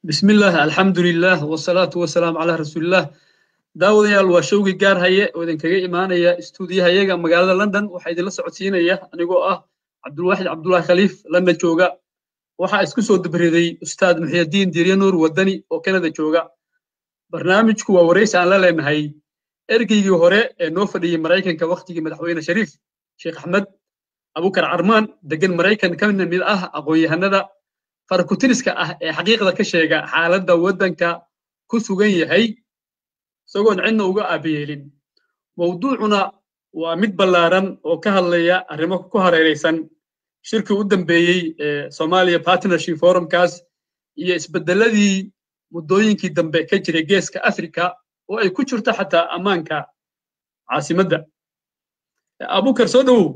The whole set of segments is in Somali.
Bismillaah, alxamdulilah, wasalaatu wasalaamu calaa rasuulilah. Daawadayaal, waa showgii Gaar Haye oo idinkaga imaanaya istuudiyahayaga magaalada London. Waxaa idinla socodsiinaya anigoo ah Cabdulwaaxid Cabdulahi Khaliif, London jooga. Waxaa isku soo dabriday Ustaad Muxyadiin Diirya Nuur Wadani oo Canada jooga. Barnaamijku waa waraysi aan la leenahay ergeygii hore ee noo fadhiyey Maraykanka wakhtigii Madaxweyne Shariif Sheekh Axmed, Abukar Carmaan, degan Maraykan, ka mid ah aqoon-yahanada farakutiriska ah ee xaqiiqda ka sheega xaaladda waddanka ku sugan yahay, isagoon cidna uga aabayeelin. Mawduucuna waa mid ballaaran oo ka hadlaya arrimo ku hareeraysan shirkii u dambeeyey ee Somalia Partnership Forumkaas iyo isbeddelladii muddooyinkii dambe ka jiray Geeska Africa, oo ay ku jirto xataa ammaanka caasimadda. Abukar, soo dhowow.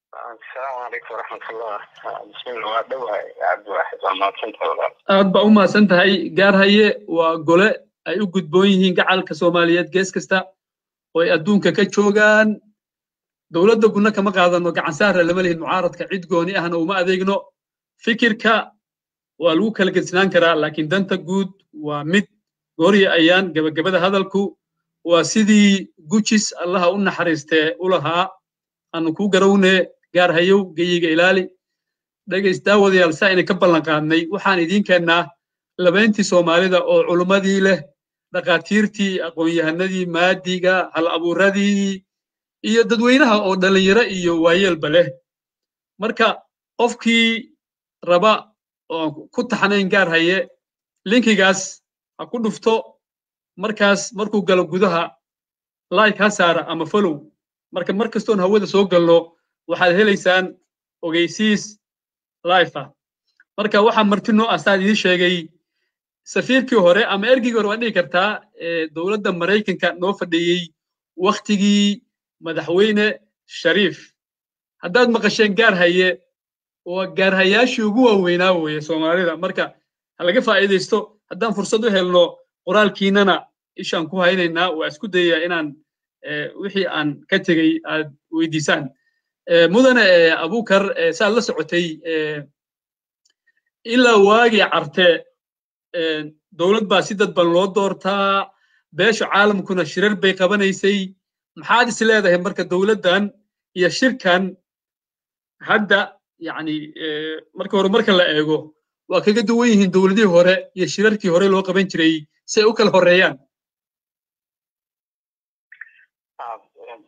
Asalaamu calaykum waraxmatullah. Bismillah, waa dhowahay Cabdiwaaxid, waa mahadsantahay walaal. Aad baa u mahadsan tahay. Gaar Haye waa gole ay u gudboon yihiin gacalka Soomaaliyeed gees kasta oo ay adduunka ka joogaan. Dowladda guna kama qaadano, gacan saara lama lihin mucaaradka, cid gooni ahna uma adeegno. Fikirka waa lagu kala gedsinaan karaa, laakiin danta guud waa mid. Goorya ayaan gebagabada hadalku waa sidii Gujis, Allaha u naxariistee, u lahaa: "Aanu kuu garawne, Gaar Hayow, geyiga ilaali." Dhegays daawadayaal, saa ina ka ballan qaadnay, waxaan idiin keennaa labayntii Soomaalida oo culummadii leh, dhakhaatiirtii, aqoon-yahanadii maadiga, hal abuuradii iyo dadweynaha oo dhallinyaro iyo waayeelba leh. Marka qofkii raba oon ku taxnayn Gaar Haye, linkigaas ha ku dhufto. Markaas markuu galo gudaha, like ha saara ama follow. Marka mar kastoon hawada soo galno, waxaad helaysaan ogeysiis live ah. Marka waxaa marti noo ah, saan idiin sheegay, safiirkii hore ama ergeygii hore waad dhihi kartaa ee dowladda Maraykanka noo fadhiyey wakhtigii Madaxweyne Shariif. Haddaad maqasheen Gaar Haye, waa gaarhayaashii ugu waaweynaa weeye Soomaalida. Marka ha laga faa'iidaysto haddaan fursad u helno. Qoraalkiinana ishaan ku haynaynaa, waa isku dayayaa inaan wixii aan ka tegey aad weydiisaan. Mudane Abukar, saad la socotay, ilaa waagii Carte dowlad baa si dadban loo doortaa, beesha caalamkuna shirar bay qabanaysay. Maxaad is leedahay marka dowladdan iyo shirkan hadda, yacni marka hore marka la eego, waa kaga duwan yihiin dowladihii hore iyo shirarkii hore loo qaban jiray, si ay u kala horreeyaan?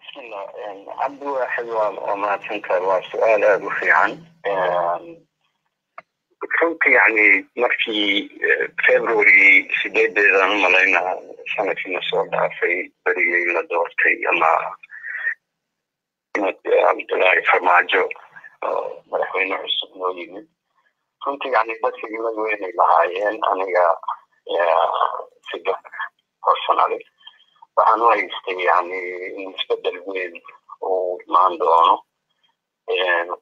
Bismillah, Cabdiwaaxid, waa mahadsantahay, waa su-aal aada u fiican runtii. Yani markii February 8-deedaan u malaynaa sanadkiina soo dhaafay berigii la doortay ama Cabdullaahi Farmaajo madaxweyne cusub noo yimid, runtii yani dadka imad weynay lahaayeen. Aniga si gaar personally waxaan u haystay yani in isbedel weyn uu imaan doono.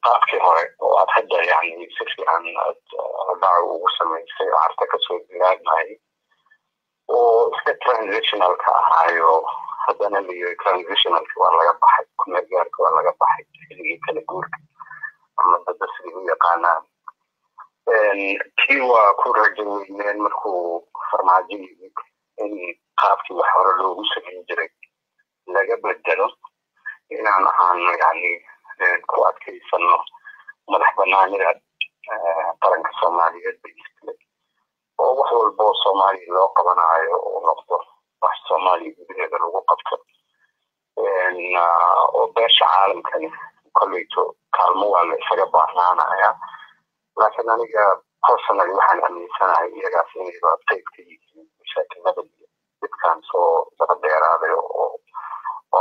Qaabkii hore oo aad hadda yani si fiican aad hordhaca ugu samaysay oo Carta kasoo bilaabmay oo iska transitionalka ahaayo, haddana la yiri transitionalka waa laga baxay, kumeel gaarka waa laga baxay, xilligii kala guurka ama dadda sidai u yaqaanaan, tii waa ku rajo weyneen markuu Farmaajo yimid in qaabkii wax hore loogu samayn jiray laga bedelo, inaan ahaano yani ku adkaysano madax banaanida qaranka Soomaaliyeed basically, oo wax walba oo Soomaaliya loo qabanayo uu noqdo wax Soomaaliya gudaheeda lagu qabto, oo beesha caalamkani kolleyto kaalmo waa la isaga baahnaanaya. Laakiin aniga personally waxaan aaminsanahay iyagaas inayba qayb ka yihiin mashaakilada iyo dhibkan soo daba dheeraaday oo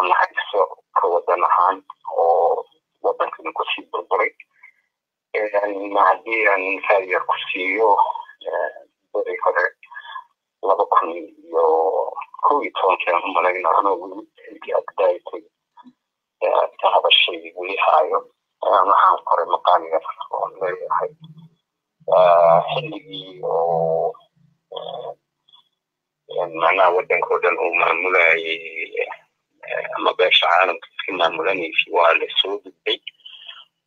nahayso ka wadan ahaan oo wadankani kusii burburay. Haddii aan misaal yar ku siiyo, beri hore 2011-kii aan u malayna, anoo weli xilkii agdaaytay ka hadashay weli haayo, waxaan qoray maqaal yar oon leeyahay xilligii oo macnaha waddanka oo dhan uu maamulayay ama beesha caalamka iska maamulanaysay waa la soo gudbay.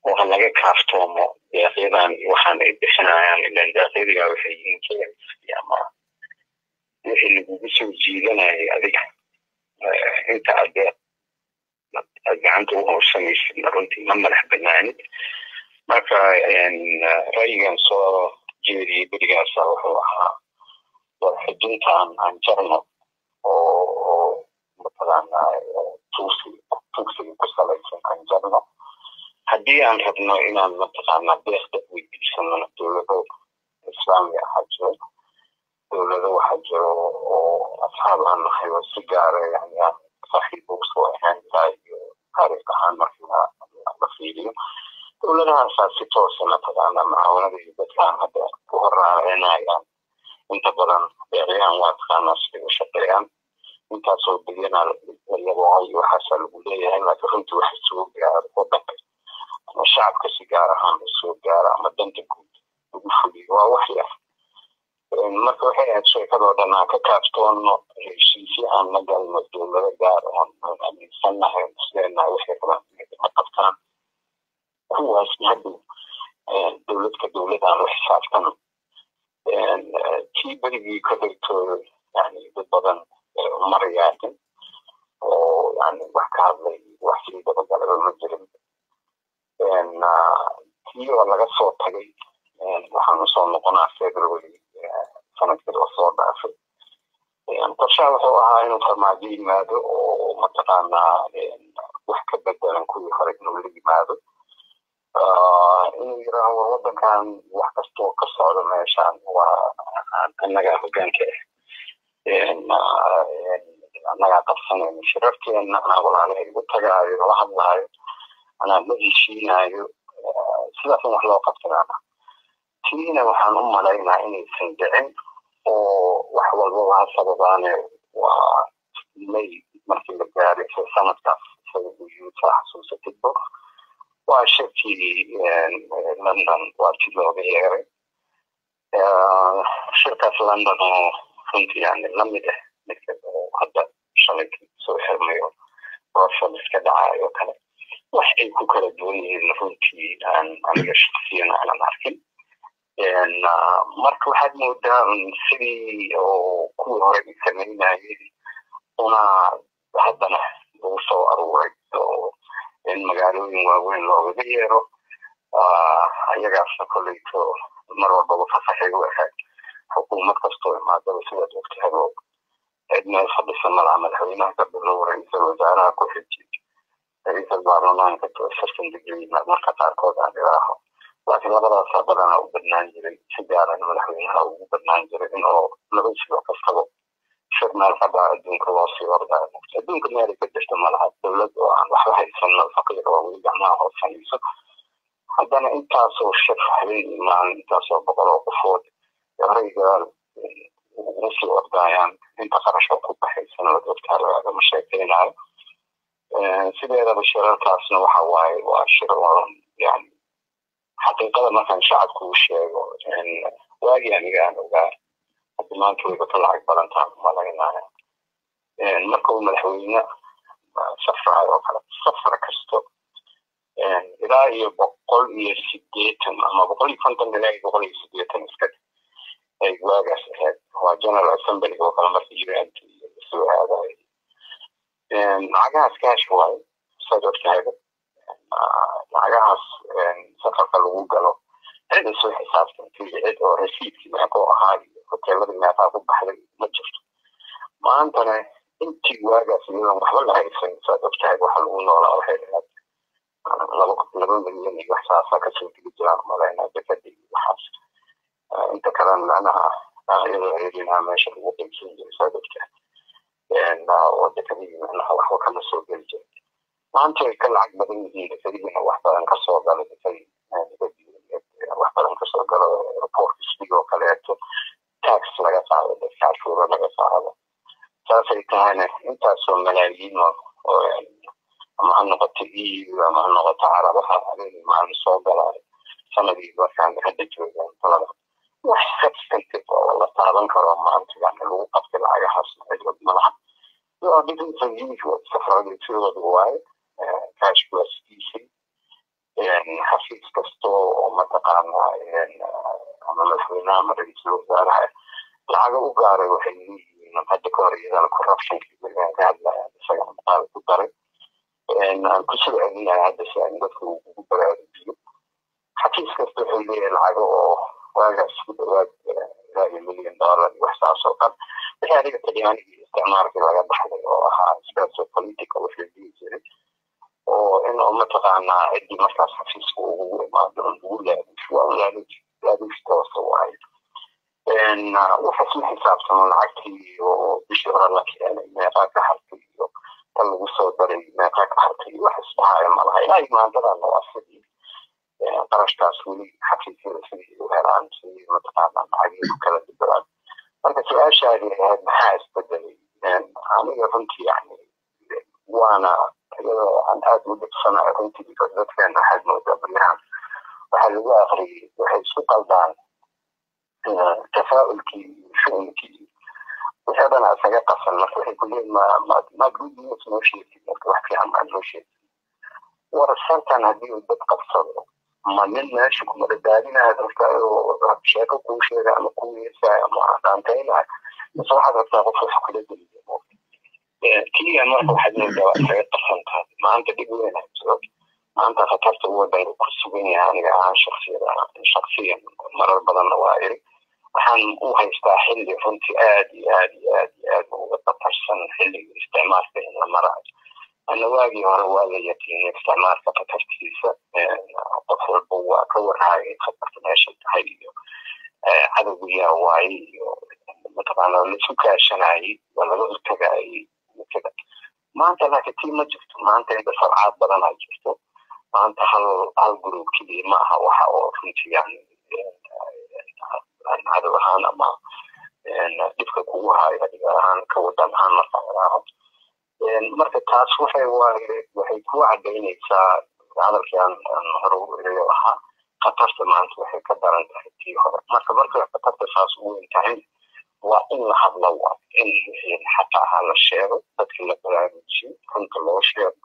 Oo ha laga kaaftoomo deeqyadan waxaan ay bixinayaan, ilan deeqyadigaa waxay yihiin KMC ama wixii lagugu soo jiidanayay adiga inta aad deeq aad gacanta u hoorsanaysid. Runtii ma madax banaanid. Marka ra'yigan soo jeediyey berigaasa wuxuu ahaa, war xujintan aan jarno oo mataqaana tuugsiga ku salaysan aan jarno. Haddii aan rabno inaan mataqaana deeq dad weydiisanona, dowlado islaami ahaa jiro, dowlado waxaa jiro oo asxaab aan nahay oo si gaara yani aan saaxiib ugu soo ahaan ilaa iyo taariikh ahaan markii la fiiriyo, dowladahaasaa si toosa mataqaana mucaawanada iyo dadkaan hadda ku horaacinayaan. Inta badan deeqyahan waa taqaanaa siday u shaqeeyaan, intaasoo bilyanaa la yaboohay iyo waxaasaa lagu leeyahay, laakiin runtii waxa soo gaaro wadanka ama shacabka si gaar ahaan u soo gaara ama danta guud lagu fuliyo waa wax yar. Marka waxay ahayd sheekadoo dhan aan ka kaaftoonno, heshiisyo aan la galno dowlado gaar oon aan aaminsannahay, oon isleenahay waxay rabaan ma qabtaan, kuwaasna hadhow dowladka dowlad aan la xisaabtano. Tii berigii kolleyto yani dad badan uma riyaaqin oo yani wax ka hadlay, wax sii dabagalaba ma jirin. Tii oo laga soo tagay, waxaan usoo noqonaa February sanadkii lasoo dhaafay. Qorshaha wuxuu ahaa inuu Farmaajo yimaado oo mataqaanaa wax ka bedelan kuwii hore inuu la yimaado, inuu yiraaho, war wadankan wax kastoo ka socda meeshaan waa annagaa hoggaanka ah, annagaa qabsanayno shirarkeena, anaa walaalahay ugu tagaayo, la hadlaayo, anaa la heshiinaayo, sidaas in wax loo qabsanaana. Tiina waxaan u malaynaa inaysan dhicin oo wax walbaba ha sababaane waa May markii la gaaray isla sanadkaas isaga uu xasuusatidbo, waa shirkii London, waa ti looga yeeray shirkaas London oo runtii yani lamid ah midka oo hadda shalay soo xirmayo Brussels ka dhacayo kale. Wax ay ku kala duwan yihiin runtii aan aniga shaksiyan aanan arkin. Marka waxaad moodaa sidii oo kuwii hore ay samaynayeen una haddana lagu soo aruuray oo in magaalooyin waaweyn loogaga yeero ayagaasna kolleyto mar walbaba fasaxay u ahayd xukuumad kastoo imaadaba. Sidaad ogtahabo, cid meel fadhisa malaha, madaxweynaha ka bilow, ra-iisul wasaaraha ku xiji, ra-iisul baarlamaanka to certain degree marka qaarkood aan iraaho, laakiin labadaasaa badanaa u badnaan jiray, si gaarana madaxweynaha ugu badnaan jiray in oo laba isbuuc kastaba shir meel ka dhaca adduunka loo sii ordaayo. Adduunka meelay ka jirta malaha dowlad oo aan waxba haysan, faqiir oo weli gacmaha hoorsanayso, haddana intaasoo shir habeen iyo maalin, intaasoo boqol oo qofood horey gadaal ugu sii ordaayaan, inta qarashka ku baxaysana waad ogtahay, lagagama sheekeynayo. Sideedaba shirarkaasna waxa waaye waa shir oo yani xaqiiqada markaan shacabku u sheego, waagii aniga aan ogaa, hadda maanta wayba ka lacag badantaan umalaynaya. Marka uu madaxweyne safraayo oo kale, safar kasto ilaa iyo 180 ama 150 ilaa iyo 180 iska ay waagaas ahayd, waa General Assembly oo kale marka UN soo aadayo, lacagahaas cash waaye. Saad ogtahayba, lacagahaas safarka lagu galo cid isoo xisaabtantay, cid oo rasiidkii meeqoo ahaa iyo hoteeladii meeqaa ku baxday ma jirto. Maantana intii waagaas iyadoon waxba la haysan, saad ogtahay, waxa lagu noolaa waxay ahayd 2 milyan iyo wax saasaa kasoo degi jiraan umalaynaa dekada iyo waxaas. Inta kalena macnaha iyadoo eedinaa meesha lagu qaybsan jiray, saad ogtahay, oo dekadihii macnaha waxba kama soo geli jirin. Maanta way ka lacag badan yihiin, dekadihiina wax badan kasoo galo, dekadii wax badan kasoo galo, airport sidoo kaleeto tax laga qaado, dadka cashuuro laga qaado. Saasay tahayna intaasoo malaayiin oo ama ha noqoto EU ama ha noqoto Carabaha habeen maalin soo galaayo sanadii markaan hadda joogaan talada, wax substantive oo la taaban karo maanta yani lagu qabtay lacagahaas cidlad malaha. Waa business as usual, safarada sidooda waaye, cash waa sidiisay. Ama madaxweynaha ama ra-iisul wasaaraha lacaga u gaaray waxay leeyihiin. Hadda ka hor iyadana corruptionkii berigaan ka hadlaya isagana maqaal ku daray, aan kusoo celinaya hadda si aan dadka ugu baraarujiyo. Xafiis kasta wuxuu leeyahay lacago oo waagaas ku dhawaad ilaa iyo $1 million iyo wax saas oo kale, wixii adiga Talyaanigii isticmaalkii laga dhaxlay oo ahaa spazio politico wixii dhihi jiray, oo in oo mataqaanaa ciddii markaas xafiiska ugu imaado lagu laaluush. Waa un laaluush, laaluush toosa waaye. Waxaas ma xisaabtamo lacagtii oo bishii hore la keenay meeqaa ka hartay iyo tan lagu soo daray meeqaa ka hartay, wax isdhahaayo malaha. Ilaa iyo maantadana waa sidii qarashkaas weli xafiisyada sidii u helaan, sidii mataqaanaa lacagii ku kala bedelaan. Marka su-aashaadii ahayd maxaa isbedelay, aniga runtii yani waana iyadoo aan aada u dhibsanayo runtii, because dadkeena waxaad moodaa baryahan waxaa lagu aqriyay waxay isku qaldaan tafaa'ulkii iyo shu'umkii, wixii o dhan isaga qasan. Marka waxay ku leeyihin ma good news noo sheegtid, marka wax fiican maad noo sheegtid. War santan haddii uu dad qabsado, ma nin meesha kuma dhadhaadinayo dadka oo sheeko kuu sheega ama kuu yeesaayo ama dhaantaynayo, mise waxaad rabtaa qof wax kula geliyo keliya? Marka waxaad moodaa waa isaga qasan tahay. Maanta dhib weyn jiro, maanta khatarta waddanka ku sugan yahay. Aniga ahaan shaksiyada shaksiyan marar badanna waa iri, waxaan u haystaa xilli runtii aad iyo aad iyo aad iyo aad uga khatarsan xilligii isticmaalka in la maraayo. Ana waagii hore waa la yaqiinay isticmaalka khatartiisa, qof walba waa ka warhaayay khatarta meesha tahay iyo cadowgu yaa waaye iyo mataqaana laisu kaashanayay, waa laga hortagayay kada. Maanta laakiin tii ma jirto. Maanta inta sabcaad badan ay jirto, maanta hal group keliya ma aha waxa oo runtii yani cadow ahaan ama dhibka kugu hayo adiga ahaan ka wadan ahaan markaan iraaho. Marka taas waxay waaye waxay ku cadaynaysaa hadalkii aan hore u eriyo ahaa khatarta maanta waxay ka daran tahay tii hore. Marka markay khatarta saas u weyn tahay, waa in la hadlo, waa in wixii xaqa ahaa la sheego, dadka la baraarujiyo, runta loo sheego,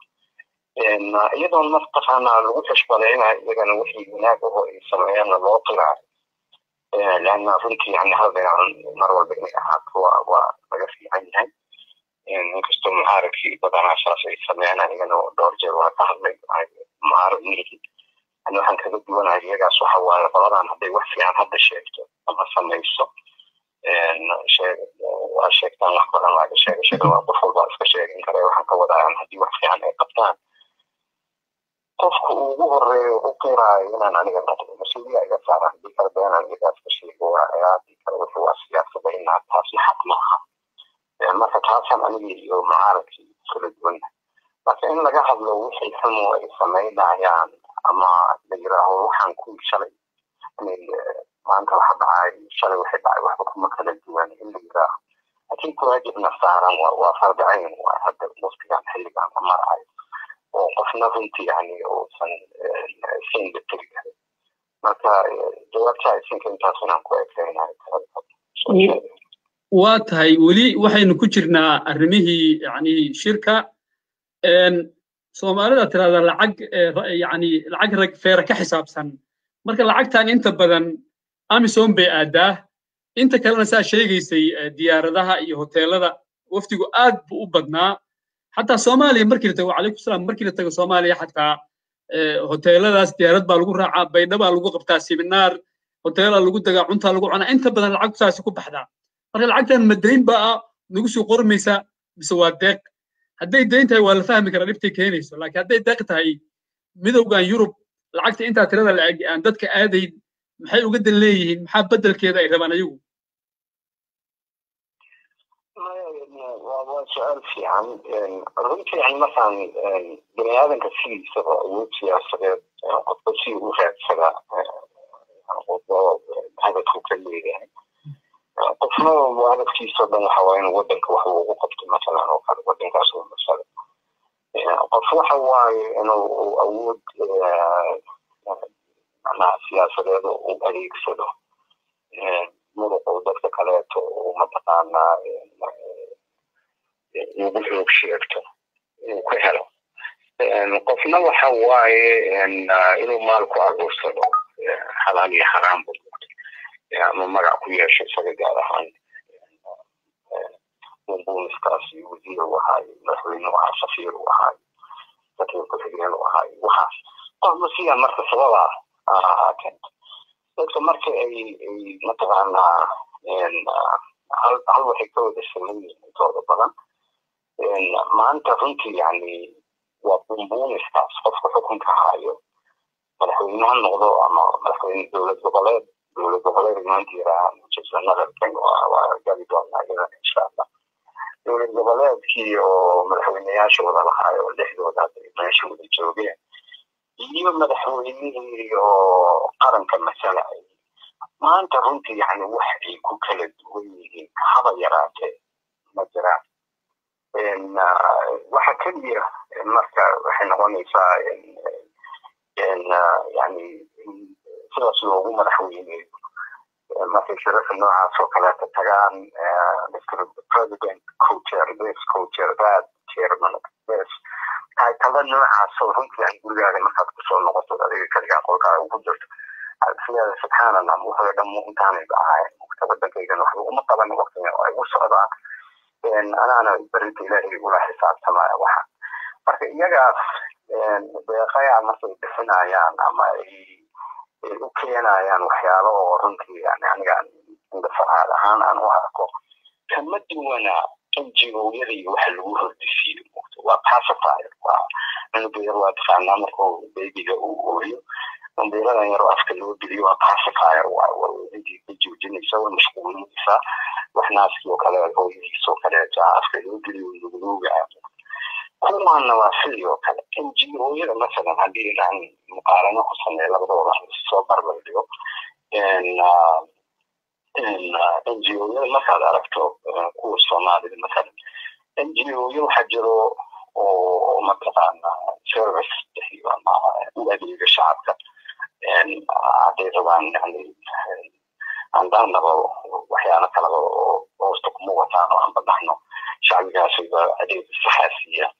iyadoon mataqaanaa lagu xushmadaynayo iyagana wixii wanaag aho ay sameeyaanna loo qiraayo. Leanna runtii yani hal dhinac mar walba inay ahaato waa laga fiican yahay, inkastoo mucaaradkii badanaa saas ay sameeyaan. Anigana dhowr jeer waa ka hadlay, mucaarad mihi ani. Waxaan kaga duwanahay iyagaas waxa waaye qoladan hadday wax fiican hadda sheegto ama samayso, waa sheegtaan wax badan, laga sheega sheega, waa qof walba iska sheegin kara. Waxaan ka wadaa haddii wax fiican ay qabtaan, qofka ugu horeeyo u qiraayo inaan aniga noqdo mas-uuliya iga saaran. Haddii kale beenaan iyagaas ka sheego waaya, haddii kale wuxuu waa siyaasada inaa taasna xaq ma aha. Marka taasaan aniga iyo mucaaradkii kala duwannahay. Marka in laga hadlo wixii xumo ay samaynayaan ama la yiraaho waxaan ku shalay maanta waxa dhacay shalay waxay dhacay waxba kuma kala duwan in la yiraaho, laakiin waajibna saaran waa fardi cayn waa hadda waqtigan xilligan la marayo oo qofna runtii yani uusan siin beteri karin. Marka jawaabta isinka intaas inaan ku ekeynayo. Waa tahay, weli waxaynu ku jirnaa arrimihii yani shirka. Soomaalida tirahda lacag yani lacag rag feera ka xisaabsan. Marka lacagtan inta badan AMISOM bay aadaa, inta kalena saa sheegaysay diyaaradaha iyo hoteelada. Wafdigu aad buu u badnaa. Xataa Soomaaliya markii la tago, calaykum salaam, markii la tago Soomaaliya xataa hoteeladaas diyaarad baa lagu raacaa, Baydha baa lagu qabtaa seminaar, hoteelaa lagu dagaa, cuntaa lagu cunaa, inta badan lacagtu saasi ku baxdaa. Marka lacagtan ma dayn baa nagu soo qormaysa mise waa deeq? Hadday dayn tahay waa la fahmi karaa dhibtay keenayso, laakiin hadday deeq tahay, Midowgan Yurub lacagta intaa tirada la-eg aan dadka aadayn maxay uga dan leeyihiin? Maxaa beddelkeeda ay rabaan ayagu? Waa su-aal fiican runtii. Yani markaan bani aadanka sidiisaba awood siyaasadeed qofba si u raadsadaa, qofba hadafku ka leeyahay. Qofna hadafkiisa o dhan waxa waa inuu waddanka wax ugu qabto masalan oo kale waddankaas oo masala. Qof waxa waaye inuu awood macnaha siyaasadeed u adeegsado muruqu dadka kaleeto uu mataqaanaa ugu xoog sheegto inuu ku helo. Qofna waxa waaye inuu maal ku aruursado, xalaal iyo xaraam buu noqday. Ama magac ku yeesho isaga gaar ahaan, buunbuuniskaas iyo wasiir u ahaay, madaxweyne u ahaa, safiir u ahaay, safiir ku-xigeen u ahaay, waxaas qof siyaa. Marka sababa keento dadka marka ay mataqaanaa hal waxay ka wada saman yihiin intooda badan maanta runtii, yani waa buunbuuniskaas. Qofka xukunka hayo, madaxweyne ha noqdo ama madaxweyne dowlad goboleed, dowlad goboleed maanta yiraahaan, another thing, waa gali doonaa iyadana insha Allah. Dowlad goboleedkii oo madaxweyneyaasha wada lahaayo oo lixdooda hadda meesha wada joogeen iyo madaxweynihii oo qaranka masalay maanta, runtii yani wax ay ku kala duwan yihiin haba yaraatee ma jiraan. Waxa keliya marka waxay noqonaysaa yani sidaas loogu madaxweyneeyo markay shirarka noocaas oo kaleeta tagaan, Mr President, co-chair this, co-chair that, chairman of this, title noocaas oo runtii aan gurigaaga markaad kusoo noqoto, adiga kaligaa qolkaaga ku jirto, sideeda subxaan Allah, wuxuu dhan intaanayba ahayn waddankaygana waxba uma qaban, waqtiga ay u socdaa, anaana berinta Ilaahay ula xisaabtamaya. Waxa marka iyagaas deeqayaa markay bixinayaan ama ay u keenayaan waxyaalo oo runtii yani aniga indafacaad ahaan aan u arko kama duwana NGO-yada iyo waxa lagu hordisiiyo. Waa pacifier, waa cunuga yar, waa taqaanaa, markuu baby-ga uu ooyo, bambeeladan yaroo afka loo geliyo, waa pacifier, waa intii ka joojinaysa, waa mashquulinaysaa. Wax naaskii oo kale hooyadiis oo kaleeto afka loo geliyo, lugluuga. Kuwaana waa sidii oo kale NGO-yada. Masalan haddii aan muqaarano ku sameeyo labadooda, soo barbar dhigo NGO-yada, markaad aragto kuwa Soomaalida masalan, NGO-yo waxaa jiro oo mataqaana service bixiyo ama u adeega shacabka hadday rabaan, yani andaanaba waxyaalo kalaba oo hoosta kuma wataan oo aan badhaxno shacbigaasiba adeeg saxaa siiyaan.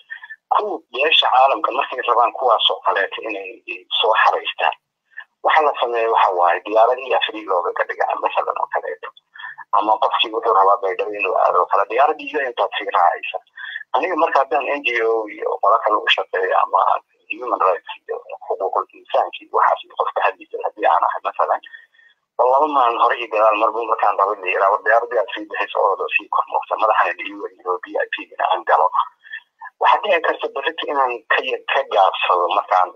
Kuwa beesha caalamka markay rabaan kuwaas oo kaleeto inay soo xaraystaan, waxa la sameeya waxa waaye diyaaradihii afrii loogaga dhigaa masalan oo kaleeto, ama qofkii wuxuu rabaa Baydhabo inuu aado kale, diyaaradii intaad sii raacaysa. Aniga marka haddaan NGO iyo qola kale u shaqeeyo ama human rights iyo xuquuqul insaanki waxaas iyo qofka hadli jira haddii aan ahay masalan, bal 2 maalin hore iyo gadaal marbu markaan rabo la yiraa, war diyaaradii aad sii bixisa oo sii kormoogta, madaxana dhiiwa iyo VIP-gina aan galo, waxaa dhici karta berrito inaan ka gaabsado markaan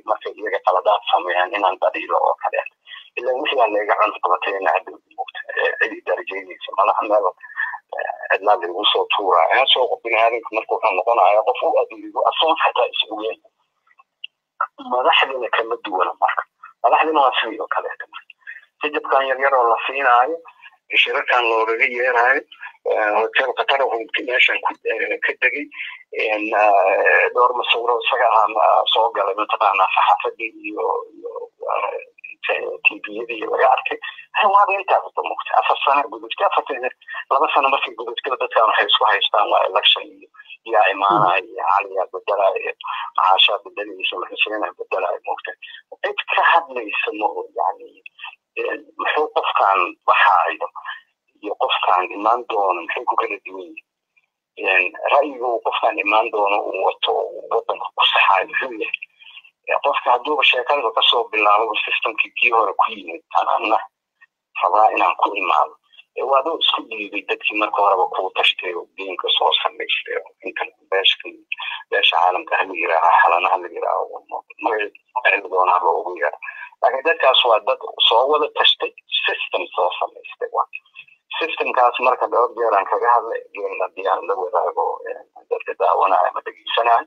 markay iyaga qaladaad sameeyaan inaan dhaliilo oo kale, ilaa wixii aan layga cunto qabatayna hadda mugta cidi darajaynaysa malaha, meel cidlaa laygu soo tuuraya. Soo bini aadamka marka wuxuu noqonaya qof u adeego asoon xataa is ogeyn. Madaxdina kama duwana, marka madaxdina waa sidii oo kaleeto. Marka jajabkan yaryar oo la siinaayo, shirarkan loogaga yeeraayo, hotel Qatar meeshan ka degay, dhowr masawiro isaga ahaa soo galay mataqaanaa saxaafadii iyo TV-yadii laga arkay, waaba intaas ba mugta. 4 sano gudubtay, 2 sano markay gudubtay, dadkan waxay isku haystaan waa election iyo yaa imaanaya iyo Caliyaa bedelaya iyo Macaashaa bedelaysa, Xuseenaa bedelaya mugta. Cid ka hadlaysa ma yani muxuu qofkan baxaayo iyo qofkan imaan doono maxay ku kala duwan yihiin? Ra'yiga uu qofkan imaan doono uu wato wadanka ku saxaayo muxuu yahay? Qofka hadduuba sheekadaba kasoo bilaababa system-kii kii hore ku yimid, anna rabaa inaan ku imaado, waa adoo isku dhiibay dadkii marka horeba kuu tashtay oo diinka soo samaystay oo intan beeshka beesha caalamka hala yiraaho, Xalana hala yiraaho, magaci doonaa loogu yeero, laakiin dadkaas waa dad soo wada tashtay, system soo samaystay. Waa system-kaas marka dhowr jeer aan kaga hadlay geel haddii aan la wadaago dadka daawanaya ama dhegeysanaya,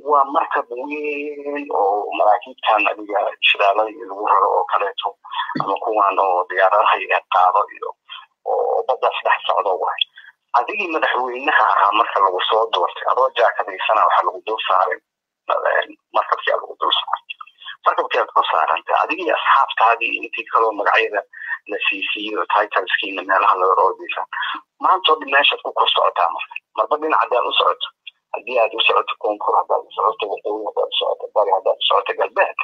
waa markab weyn oo maraakiibtan adiga shidaalada iyo lagu raro oo kaleeto ama kuwan oo diyaaradaha qaado iyo oo baddaas dhex socdo waay. Adigii madaxweynaha ahaa marka lagu soo doortay adoo jaakadaysana waxaa lagu dul saaray markabkii, lagu dul saaray markabkii aad ku saarantay adigii asxaabtaadii intii kaloo magacyada la siisiiyo, titles-kiina meelaha laga roodaysa. Maanta oo dhan meeshaad ku kor socotaa, marka marba dhinac haddaad u socoto, haddii aad u socoto koonfur, haddaad u socoto waqooyi, haddaad u socoto bari, haddaad u socoto galbeed.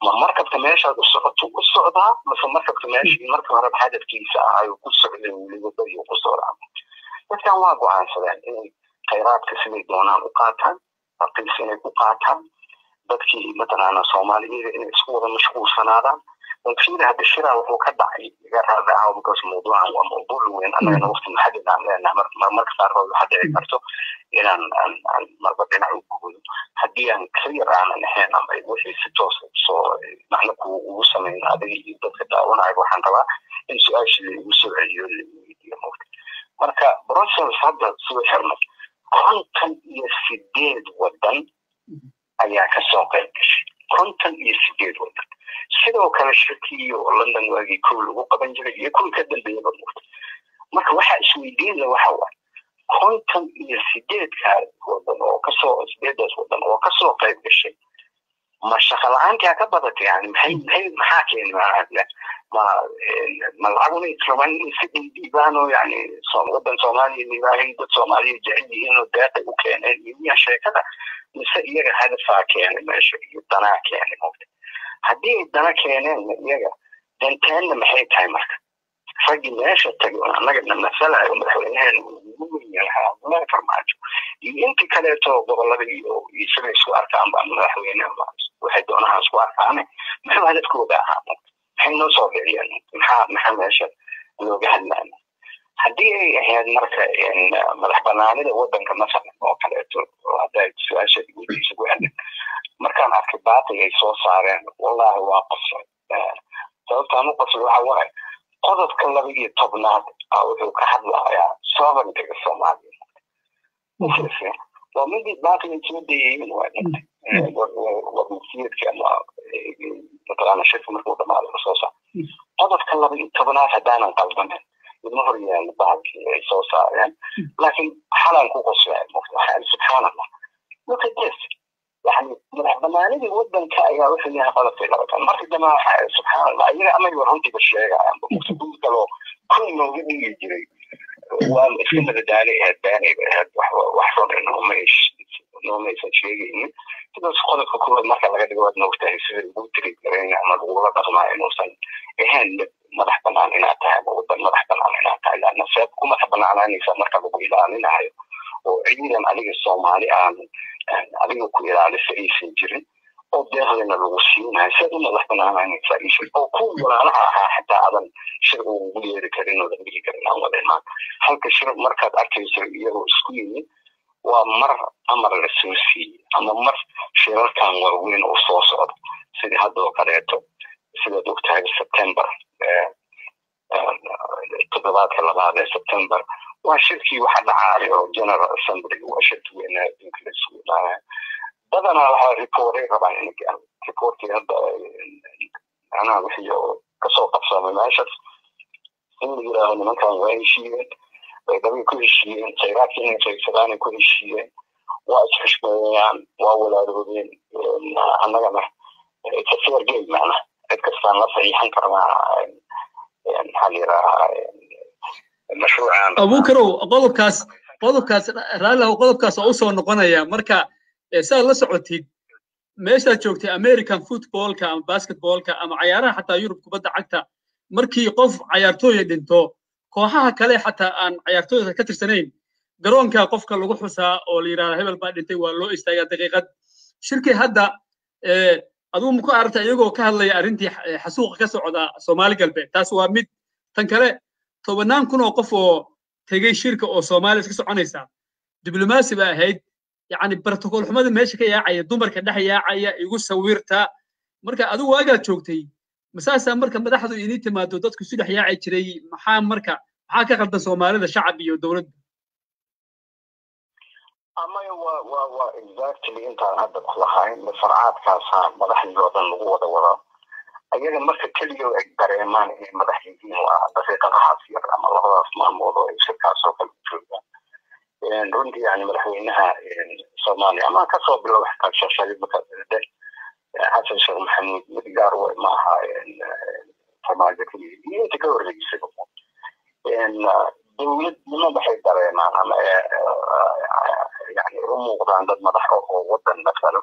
Ma markabka meeshaad u socoto u socdaa, mase markabka meeshii marka horeba hadafkiisa ahay ku socday weliba beriyu ku socdaa? Dadkan waa go'aansadeen inay khayraadka siday doonaan u qaataan, raqiis inay ku qaataan, dadkii mataqaana Soomaaliyada inay isku wada mashquulsanaadaan. Balfiida hadda shiraa wuxuu ka dhacay, iga raalli ahaw, because mawduucan waa mawduuc weyn, annagana waqti muxadid aan leenahay. Marmarka qaarkood waxaa dhici karto inaan aan marba dhinac u gugudo haddii aan clear aanan ahayn ama wixii si toos soo macno ku ugu samayn adiga iyo dadka daawanaya. Waxaan rabaa in su-aashii la igu soo celiyo, la weydiiyo mawta. Marka Brussels hadda soo xirnay, 58 wadan ayaa kasoo qayb gashay, 58 wadan. Sidoo kale shirkii oo London waagii kow lagu qaban jiray iyo kuwii ka dambeeyaba mugta. Marka waxaa isweydiin la waxa waay, 58-kaa wadan oo kasoo, sideedaas wadan oo kasoo qayb gashay, ma shaqa la-aantaa ka badatay? Yani maxay maxaa keenay? Ma lacaguna rabaan inay si dhiidhiibaan oo yani wadan Soomaaliya ilaahay dad Soomaaliya jecel yihiin oo deeqay u keeneen iyo miyaa sheekada, mise iyaga hadafaa keenay meesha iyo danaa keenay mugta? Haddii ay dana keeneenna, iyaga danteenna maxay tahay? Marka raggii meesha tagay oo annagana masalayo, madaxweynaheena ugu weyn yahay Cabdullaahi Farmaajo iyo intii kaleeto gobolada iyo sida isku arkaanba ama madaxweyne waxay doonaha isku arkaane, muxuu hadafkooda ahaa? Maxay noo soo dhiciyeen? Maxaa meesha looga hadlaya haddii ay ahayd marka madax banaanida wadanka masalan oo kaleeto? Hadda su-aasha weydiisa ku hadlay, markaan arkay baaqi ay soo saareen, wallahi waa qoslay. Sababtaan u qoslay waxa waaye, qodobka 12aad a wuxuu ka hadlayaa sovereigntyga Soomaaliya. Waa midii baaqi ay soo dayayeen, waa warmasiirka ama mataqaana shirka markuu dhamaado soo saar qodobka 12aad, haddaanan qaldanin idma hor yaalo bahalkii ay soo saareen, laakiin xalaan ku qoslay. Subxaan Allah, look at this. Yani madax banaanidii wadanka ayaa wuxuu yahay qodobkii 20. Markii dambe waxa, subxaan Allah, iyaga amay war runtiiba sheegayaan guud kaloo kun nooga dhigi jiray. Waa iska madadaali ahayd, beenayba ahayd, wax run noomaysan sheegaynin. Sidaas qodobka koowaad marka laga dhigo, waad moogtahay sida ugu tiri garayn ama lagula dhaqmaa inuusan ahayn mid madax banaan inaad tahay ama wadan madax banaan inaad tahay, laanna seeb ku madax banaanaanaysa marka lagu ilaalinayo oo ciidan adiga Soomaali aan adiga ku ilaalisa aysan jirin oo deeqdina lagu siinayo? Seed u madax banaananaysaa isha oo kuwa walaalaha ahaa xitaa adan shir ugu yeeri karin oo dhihi karin aan wada imaan halka shir? Markaad arkayso iyagoo isku yimid, waa mar amar la soo siiyey ama mar shirarkan waaweyn oo soo socda, sidii hadda oo kaleeto. Sidaad ogtahay, September, toddobaadka labaad ee September, waa shirkii waxa dhacaayo oo General Assembly, waa shirki weynaa adduunka la isugu imaanaya. Badanaa waxaa reportay rabaan inay gaaro reportkii hadda, macnaha wixii oo kasoo qabsamay meeshaas, in la yidhaaho nimankan waa heshiiyeen, bay ku heshiiyeen khayraadka inay qaybsadaan ay ku heshiiyeen, waa isxushmeeyaan, waa walaaloobeen, annagana it's a fair game, macnaha cid kastaan la saxiixan karnaa, maxaa la yidhaahaa, mashruucan. Abuukarow, qodobkaas raallihow, qodobkaas waa usoo noqonaya. Marka saad la socotid, meeshaad joogtay American footballka ama basketballka ama cayaaraha xataa Yurub kubadda cagta, markii qof cayaartooya dhinto, kooxaha kale xataa aan cayaartooyda ka tirsanayn garoonka qofka lagu xusaa oo la yidhahda hebel baa dhintay, waa loo istaagaa daqiiqad. Shirkii hadda adigu maku aragta iyagoo ka hadlaya arrintii xasuuqa ka socda Soomaali Galbeed? Taas waa mid. Tan kale, tobannaan kun oo qof oo tegey shirka oo Soomaaliya iska soconaysa, diblomaasi ba ahayd, yacni protocol xumada meesha ka yaacaya, dumarka dhex yaacaya, igu sawirta. Marka adigu waagaad joogtay, masaasaa marka madaxdu inii timaado dadku si dhex yaaci jiray? Maxaa marka maxaa ka qaldan Soomaalida, shacab iyo dowladda? Amaya, waa exactly intaan hadda ku lahayn farcaadkaasaa madaxdii oo dhan lagu wada wadaa. Ayaga marka keliya ay dareemaan inay madax yihiin waa daqiiqadahaas yar ama labadaas maalmood oo ay shirkaas oo kale joogaan. Runtii yani madaxweynaha Soomaaliya ama kasoo bilow xitaa Sheekh Shariif, Xasan Sheekh Maxamuud, mid gaar ma aha Farmaajo keliya iyo inta ka horreysay, dowladnimo waxay dareemaan ama yani u muuqdaan dad madax oo wadan masalo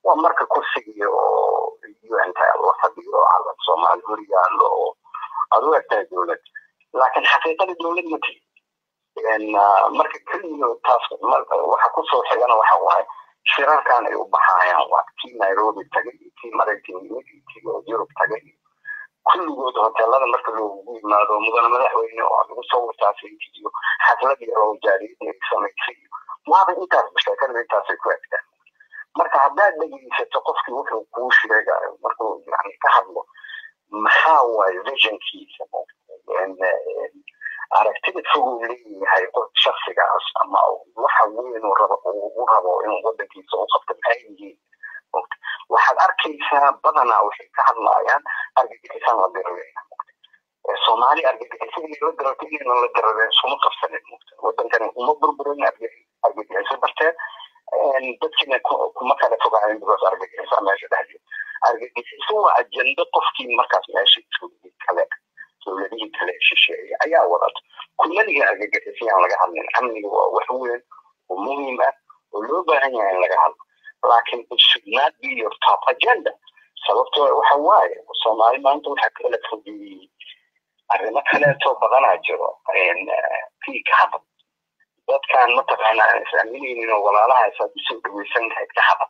waa marka kursigii oo UN-ta hor yaallo oo aad u egtahay dowlad, laakiin xaqiiqada dowlad ma tihi. Marka keliya taas waxa kusoo xigana waxa waaye shirarkan ay u baxayaan, waa kii Nairobi tagay iyo kii Maraykan yimid iyo kii Yurub tagay iyo kulligood hoteelada marka loogu yimaado mudane madaxweyne oo lagu soo wartaasay iyo xaflad yar oo jaariyada ay samaysay, waaba intaas, sheekada intaasay ku egtaan. Marka haddaad dhegeysato qofkii wuxuu kuu sheegayo markuu yani ka hadlo, maxaa waaye visionkiisa, aragtida foguu leeyahay qof shaksigaas ama waxa weyn uu rabo uu rabo inuu wadankiisa u qabto maxay yihiin, waxaad arkaysaa badanaa waxay ka hadlayaan argagixisaan la dirareyna. Soomaali argagixiso inay la dirarto inaynan la dirareen suma qabsanin. Wadankani uma burburin argagixiso darteed, dadkiina kuma kala fogaayen because argagixisa meesha dhex jiro. Argagixiso waa ajendo qofkii markaas meesha joogay kale, dowladihii kale shisheeye ayaa wadata. Kumaliga argagixisayaan laga hadlin, amniga waa wax weyn oo muhiim ah oo loo baahan yahay in laga hadlo, laakiin it should not be your top agenda. Sababtoo waxa waaye Soomaali maanta waxa kala fogeeyey arrimo kaleeto badanaa jiro. Kii ka hadal dadkan mataqaana aan is aaminaynin oo walaalaha isaad usoo dhaweysan lahayd, ka hadal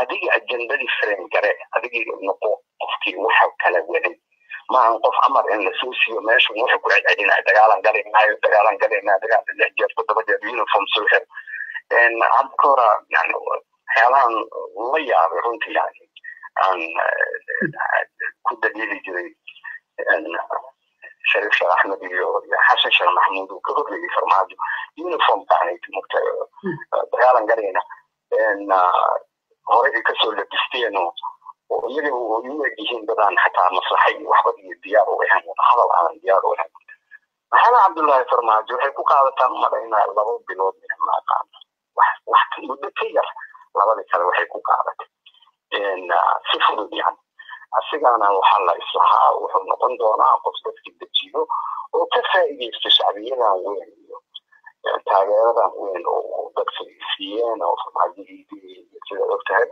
adiga ajendadii frame gare, adigii noqo qofkii waxa kala waday. Maahan qof amar in lasoo siiyo meesha wuxuu ku celcelinaya dagaalan galaynaayo, dagaalan galaynaa, dagaal 6 jeer, 7 jeer, uniform soo xir. Hadda ka hora yani waxyaalahan la yaabay runtii, yani aan ku daliili jiray Shariif Sheekh Axmed iyo Xasan Sheekh Maxamuud uu ka horreeyey Farmaajo, uniformka aanay mugta dagaalan galayna horey ay kasoo labisteen oo iyaga u eg yihiin dadaan xataa maslaxa iyo waxba iyo diyaar u ahayn, wadahadal aanan diyaar u ahayn. Maxamed Cabdullaahi Farmaajo waxay ku qaadataan umalaynaa 2 bilood, ma aqaano, wax muddo ka yar labadii kale waxay ku qaadatay si fudud. Yani asigana waxaa la islahaa wuxuu noqon doonaa qof dadki dejiyo oo ka faa'iidaysto shacbiyadan weyn iyo taageeradan weyn oo dadka siiyeen oo Farmaajadii sida ogtahay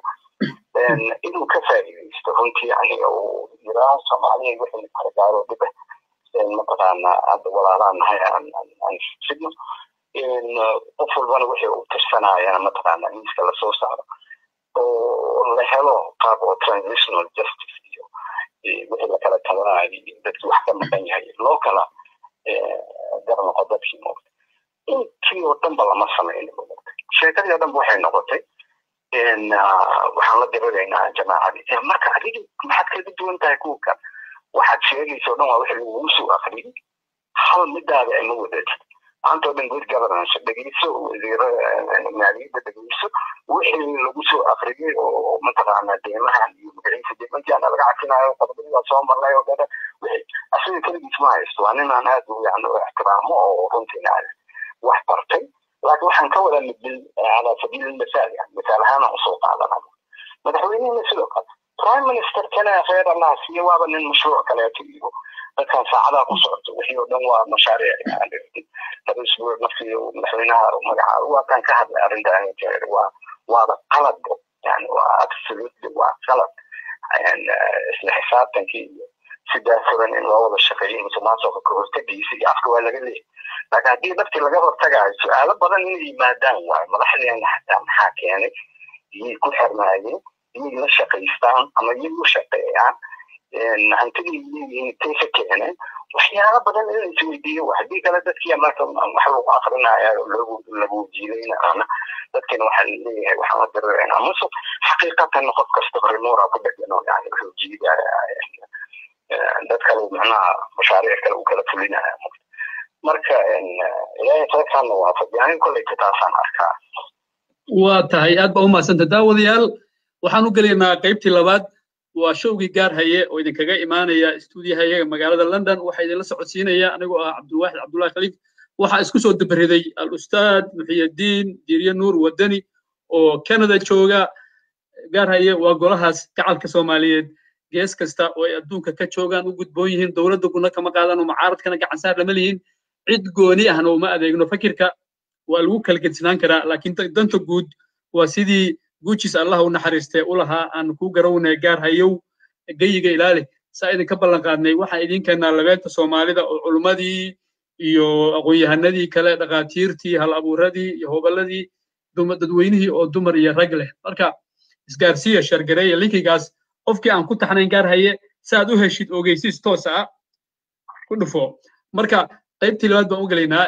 inuu ka faa'iidaysto runtii, yani uu yiraa Soomaaliya wixii kala gaaro dhib ah mataqaana hadda walaalaan nahay aan sidno, qof walbana wixii uu tirsanayana mataqaana miiska lasoo saaro oo la helo qaab oo transitional justice iyo wixii la kala tabanayo iyo dadkii wax ka maqan yahay loo kala gar noqo dadkii moogta. Intii oo dhanba lama samaynin moogta, sheekadii oo dhanba waxay noqotay waxaan la diriraynaa jamaacadii. Marka adiga maxaad kaga duwan tahay kuwa kale? Waxaad sheegaysa o dhan waa wixii lagugu soo akhriyey, hal midaada ima wadatid. Maanta oo dhan good governance dhegeyso, wasiiro maaliyadda dhegeyso, wixii lagu soo akhriyey oo mataqaana deemahan iyo magaciisa deemantiana laga cafinayo qodobadii waa soo marnay oo dhan. Wixii asiga keligiis ma haysto, waa nin aan aad yani u ixtiraamo oo runtiina wax bartay, laakiin waxaan ka wadaa midbil calaa sabiili lmisaal, yani misaal ahaan aan usoo qaadana. Madaxweynihina sidoo kale, prime ministerkana khayr Allah siiye, waaba nin mashruuc kaleeto iyo dadkan saacadaha ku socoto, wixii oo dhan waa mashaariic. Yani 2 isbuuc markii madaxweynaha magacaabo waa kan ka hadlay arrintan, waa waaba qalad, yani waa absolutely waa qalad. Isla xisaabtankii iyo si daafuran in loo wada shaqeeyo musuqmaasuqa ka hortagiisa iyo afka waa laga leeyahay, laakiin haddii dadkii laga hortagayo su-aalo badan inay yimaadaan waayo madaxdeena xataa maxaa keenay, iyay ku xirnaayeen, iyay la shaqaystaan ama iyay u shaqeeyaan, hantiday leeyihiin intay ka keeneen, waxyaalo badan in la isweydiiyo. Haddii kale dadkii marka wax lagu akrinaya lagu jiidaynana dadkina waxaa leeyahay waxaan la diriraynaa musuq. Xaqiiqatan qof kasta remoora ku dhegan oo yani wuxuu jiidaya dad kale, macnaha mashaariic kale uu kala fulinaya. Marka Ilaahay khayrkaana waafajiyo, aniga kolleyta taasaan arkaa. Waa tahay, aad baa u mahadsanta. Daawadayaal, waxaan u gelaynaa qaybtii labaad, waa showgii gaar haye oo idinkaga imaanaya stuudiyahayaga magaalada London. Waxaa idinla socodsiinaya anigoo ah Cabdulwaaxid Cabdullahi Khaliif. Waxaa isku soo dabariday al-ustaad Muxiyadiin Diirye Nuur Wadani oo Canada jooga. Gaar haye waa golahaas gacalka Soomaaliyeed gees kasta oo ay adduunka ka joogaan u gudboon yihiin. Dowladda guna kama qaadano, mucaaradkana gacan saar lama lihin, cid gooni ahna uma adeegno. Fakirka waa lagu kala gedsinaan karaa, laakiin danta guud waa sidii guujis Allah u naxariistee u lahaa aan kuu garawnay gaar hayow geyiga ilaali. Saa idinka ballan qaadnay, waxaan idin keennaa labeenta Soomaalida oo culummadii iyo aqoon-yahanadii kale, dhakhaatiirtii, hal abuuradii iyo hoballadii, dadweynihii oo dumar iyo rag leh. Marka isgaarsiiya, share gareeya linkigaas. Qofkii aan ku taxnayn Gaar Haye, si aad u heshid ogeysiis toos ah, ku dhufo. Marka qaybtii labaad baan u gelaynaa.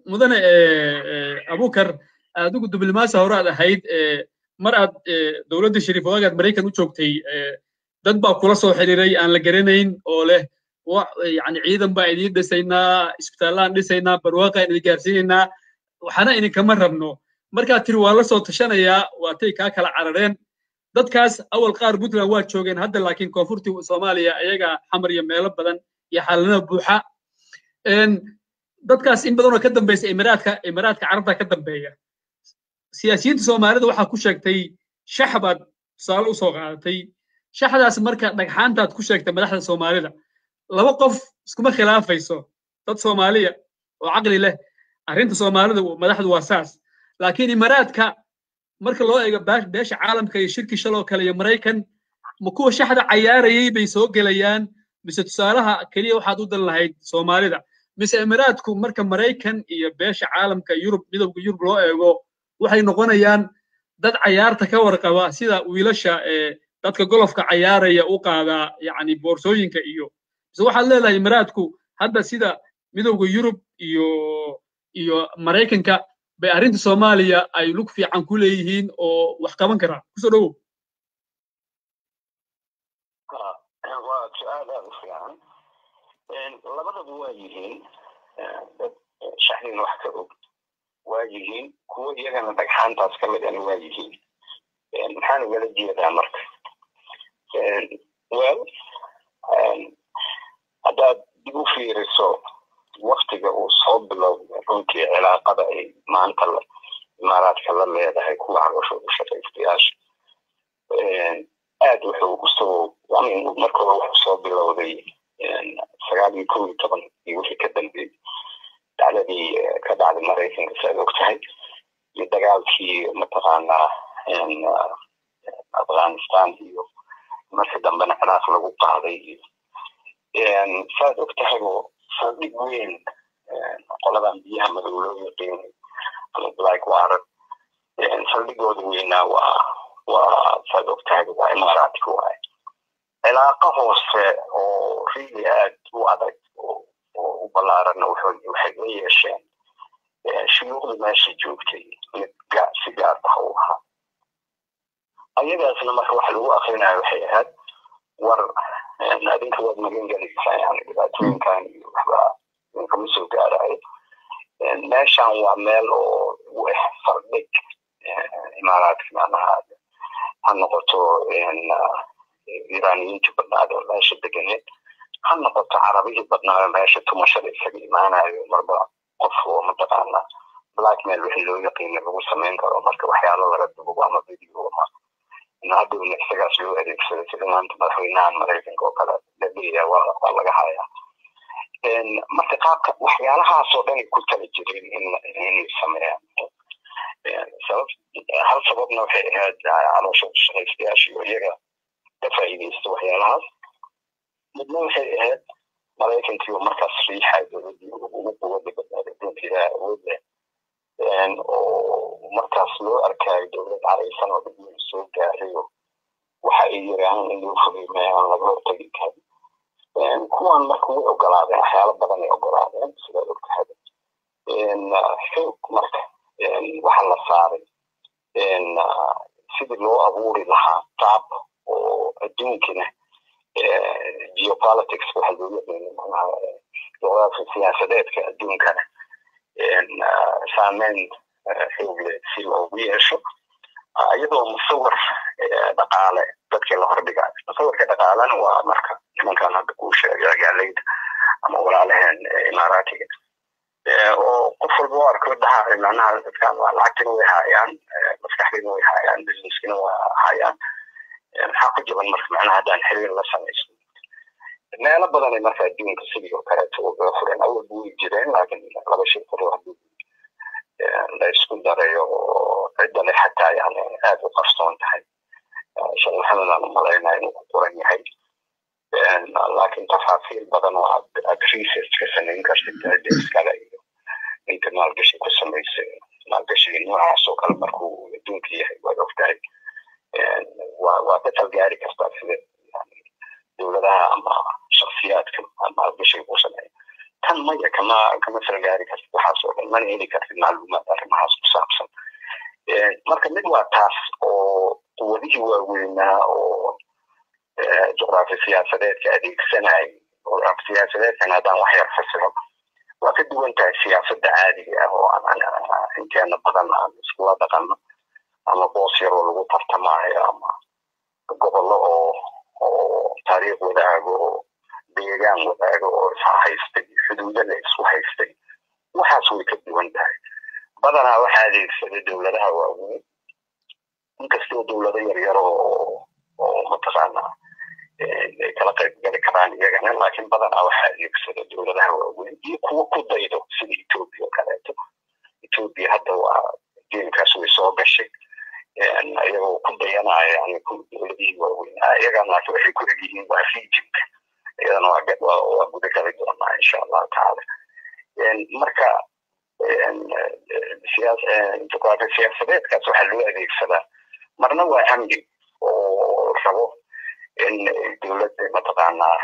Mudane Abukar, adigu diblomaasi hore aad ahayd. Mar aad dowladda Shariif waagaad Maraykan u joogtay, dad baa kula soo xiriiray aan la garanayn oo leh, yani, ciidan baa idiin dhisaynaa, isbitaallaan dhisaynaa, barwaaqaan idin gaarsiinaynaa, waxaana idinkama rabno. Markaad tiri waa la soo tashanayaa, waatay kaa kala carareen dadkaas. Awal qaar Puntland waa joogeen, hadda laakiin koonfurtii Soomaaliya ayaga Xamar iyo meelo badan iyo xaalana buuxa. Dadkaas in badan oo ka dambaysa Imaaraadka Carabta ka dambeeya. Siyaasiyiinta Soomaalida waxaa ku sheegtay shax baad tusaale u soo qaadatay. Shaxdaas marka dhagxaantaad ku sheegtay madaxda Soomaalida, laba qof iskuma khilaafayso, dad Soomaaliya oo caqli leh, arrinta Soomaalida madaxdu waa saas. Laakiin Imaaraadka marka loo eego, beesha caalamka iyo shirki shaloo kale iyo Maraykan, ma kuwa shaxda cayaarayay bay soo gelayaan, mise tusaalaha keliya waxaad u dan lahayd Soomaalida, mise Imaaraadku marka Maraykan iyo beesha caalamka, Yurub, Midowga Yurub loo eego, waxay noqonayaan dad cayaarta ka warqaba, sida wiilasha ee dadka golofka cayaaraya u qaadaa, yacni, boorsooyinka iyo, mise waxaad leedahay Imaaraadku hadda sida Midowga Yurub iyo Maraykanka bay arrinta Soomaaliya ay lug fiican ku leeyihiin oo wax qaban karaan? Kusoo dhowow. Waa su-aal aada u fiican. Labadaba waa yihiin. Dad shaxdin wax ka og waa yihiin, kuwo iyagana dhagxaantaas ka mid ana waa yihiin. Maxaan ugala jeedaa marka? Well, haddaad dib u fiiriso waktiga uu soo bilowday runtii cilaaqada ay maanta Imaaraadka la leedahay kuwa calooshooda shaqaystayaasha, aad wuxuu usoo, I mean, marka hore wuxuu soo bilowday 9 iyo 11 iyo wixii ka dambeeyey, dhacdadii ka dhacday Maraykanka, si aad og tahay, iyo dagaalkii mataqaanaa Afghanistan, iyo markii dambena Ciraaq lagu qaaday. Iyo saad og tahaybo, saldhig weyn qoladan biyaha madow loo yaqiinay ama Black Water, saldhigooda weynaa waa, saad og tahay, waa Imaaraadka waaye. Cilaaqo hoose oo really aad u adag oo u ballaaranna waxay la yeesheen shuyuuqdii meesha joogtay, mid si gaar ah u ahaa ayagaasna. Marka waxa lagu akrinayo waxay ahayd, war adinka waad magan gelaysaa, yani dhibaatooyinkan iyo waxba idinkama soo gaarayo. Meeshan waa meel oo u ah saldhig Imaaraadka, macnaha ha noqoto Iiraaniyiintii badnaad oo meesha deganeed, ha noqoto Carabihii badnaa meesha tumashada isaga imaanayo, marba qof oo mataqaana blackmail wixii loo yaqiina lagu samayn karo, marka waxyaalo laga duubo ama video ama in hadhowna isagaas loo adeegsado, sida maanta madaxweynahan Maraykanka oo kale la leeyahay waa laga hayaa. Marka qaabka waxyaalahaasoo dhan ay ku tala jireen inay sameeyaan, sabab hal sababna waxay ahayd caloosha shaqaystayaasha iyo iyaga ka faa'iidaysta waxyaalahaas. Midna waxay ahayd Maraykankii oo markaas riixay dowladdii ugu quwadda badnayd adduunka, Ilaah awood leh, oo markaas loo arkayo dowlad caraysan oo dhib weyn soo gaaray, oo waxa ay yiraahaan in loo fuliyo aan laga hortagi karin. Kuwan marka way ogolaadeen, waxyaalo badan ay ogolaadeen, sidaad ogtahay. Xoog marka waxa la saaray sidii loo abuuri lahaa qaab oo adduunkina geopolitics waxa loo yaqaano, macnaha juqraafi siyaasadeedka adduunkana saameyn xoog leh si loogu yeesho, iyadoo musawir dhaqaale dadkii la hordhigayo. Musawirka dhaqaalena waa marka nimankan hadda kuu sheegay, cigaaleyda ama walaalaheen Imaaraatiga, oo qof walba u arko dhaha, macnaha dadkan waa lacagtina way haayaan, maskaxdiina way haayaan, businesskina waa haayaan, maxaa ku jaban marka, macnaha haddaan xiriir la samaysto? Meelo badanay marka adduunka sidii oo kaleeto uga fureen. Awal way jireen, laakiin laba shirkado haddii la isku darayo oo cidda leh xataa yani aad u qarsoon tahay. Sheekh Maxamed aan u malaynaya inuu ku qoran yahay. Laakiin tafaasiil badan oo aad research ka samayn kartid cidda iskale iyo inta maalgashi ku samaysay, maalgashiga noocaas oo kale markuu adduunka yahay, waad ogtahay, waa ka talgaari kartaa sida yani dowladaha ama shaksiyaadka maalgashiga ku sameeya. Tan maya, kama salgaari kartid waxaas oo dhan, mana heli kartid macluumaad arrimahaas ku saabsan. Marka mid waa taas oo quwadihii waaweynaa oo juqraafi siyaasadeedka adeegsanayay. Juqraafi siyaasadeedkan haddaan wax yar fasiro, waa ka duwan tahay siyaasadda caadiga ah oo aan inteena badan aan iskula dhaqanno, ama boos yar oo lagu tartamaayo, ama gobollo oo taariikh wadaago oo deegaan wadaago oo is haystay, xuduudo la isku haystay. Waxaas way ka duwan tahay. Badanaa waxaa adeegsada dowladaha waaweyn, inkastoo dowlado yaryar oo mataqaanaa ay kala qayb gali karaan iyagana, laakiin badanaa waxaa adeegsada dowladaha waaweyn iyo kuwo ku daydo sida Ethiopia oo kaleeto. Ethiopia hadda waa game-kaas way soo gashay iyagoo ku dayanaya yani dowladihii waaweynaa iyagana, laakiin waxay ku egyihiin waa region-ka. Iyadana waa guda gali doonaa, insha Allahu tacaala. Marka juqraafi siyaasadeedkaas waxaa loo adeegsadaa marna waa amni oo rabo in dowladda mataqaanaa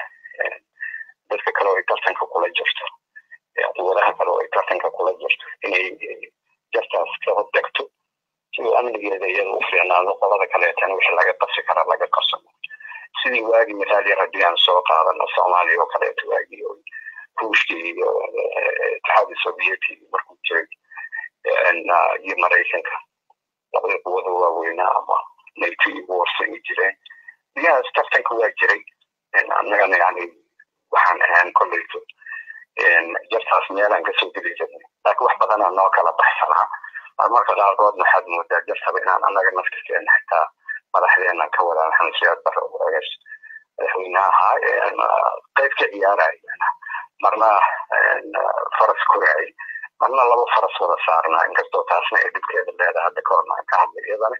dadka kale oo ay tartanka kula jirto, quwadaha kale oo ay tartanka kula jirto, inay jartaas ka hordegto si uu amnigeeda iyada u fiicnaado, qolada kaleetana wixii laga qabsi karaa laga qabsano. Sidii waagi, mithaal yar haddii aan soo qaadano, Soomaaliya oo kaleeto, waagii oo Ruushkii iyo Itixaadi Sovieti markuu jiray iyo Maraykanka, labada quwada waaweynaa ama NATO iyo Warsaw ay jireen, biyahaas tartanka waa jiray. Annagana yani waxaan ahaan kolleyto jartaas meelaan kasoo geli jirnay, laakiin wax badanaa noo kala baxsanaa. Marmarka qaarkoodna waxaad moodaa jartaba inaan annaga naftirkeena xitaa madaxdeenan ka wadaa, Maxamed Siyaad Barre oo waagaas madaxweynaha ahaa, qayb ka ciyaaraya, marna faras koraay, marna laba faras wada saarnaa, inkastoo taasna ay dhibkeeda leedahay, hadda ka horna aan ka hadlay iyadana.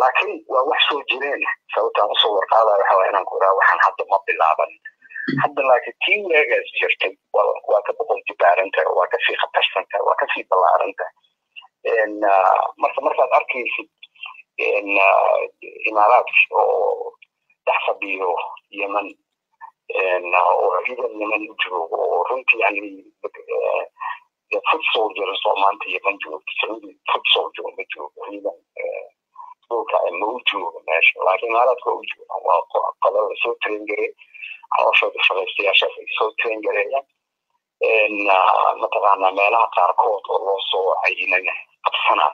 Laakiin waa wax soo jireen. Sababtaan usoo warqaadaya waxa waa inaan ku iraa waxaan hadda ma bilaaban hadda, laakiin tii waagaas jirtay waa ka boqol jibaaran tahay, waa kasii khatarsan tahay, waa kasii ballaaran tahay. Marka markaad arkaysid Imaaraadka oo dhex fadhiyo Yemen oo ciidan Yemen u joogo, oo runtii yani foot soldiers oo maanta Yemen joogto, Sacuudi foot soldier ma joogo, ciidan dhulka ma u joogo meesha, laakiin Imaaraadka waa u joogaan. Waa qolo lasoo train gareey, calooshooda shaqaystayaashaas ay soo train gareeyaan, mataqaanaa meelaha qaarkood oo loo soo cayinayna qabsanaa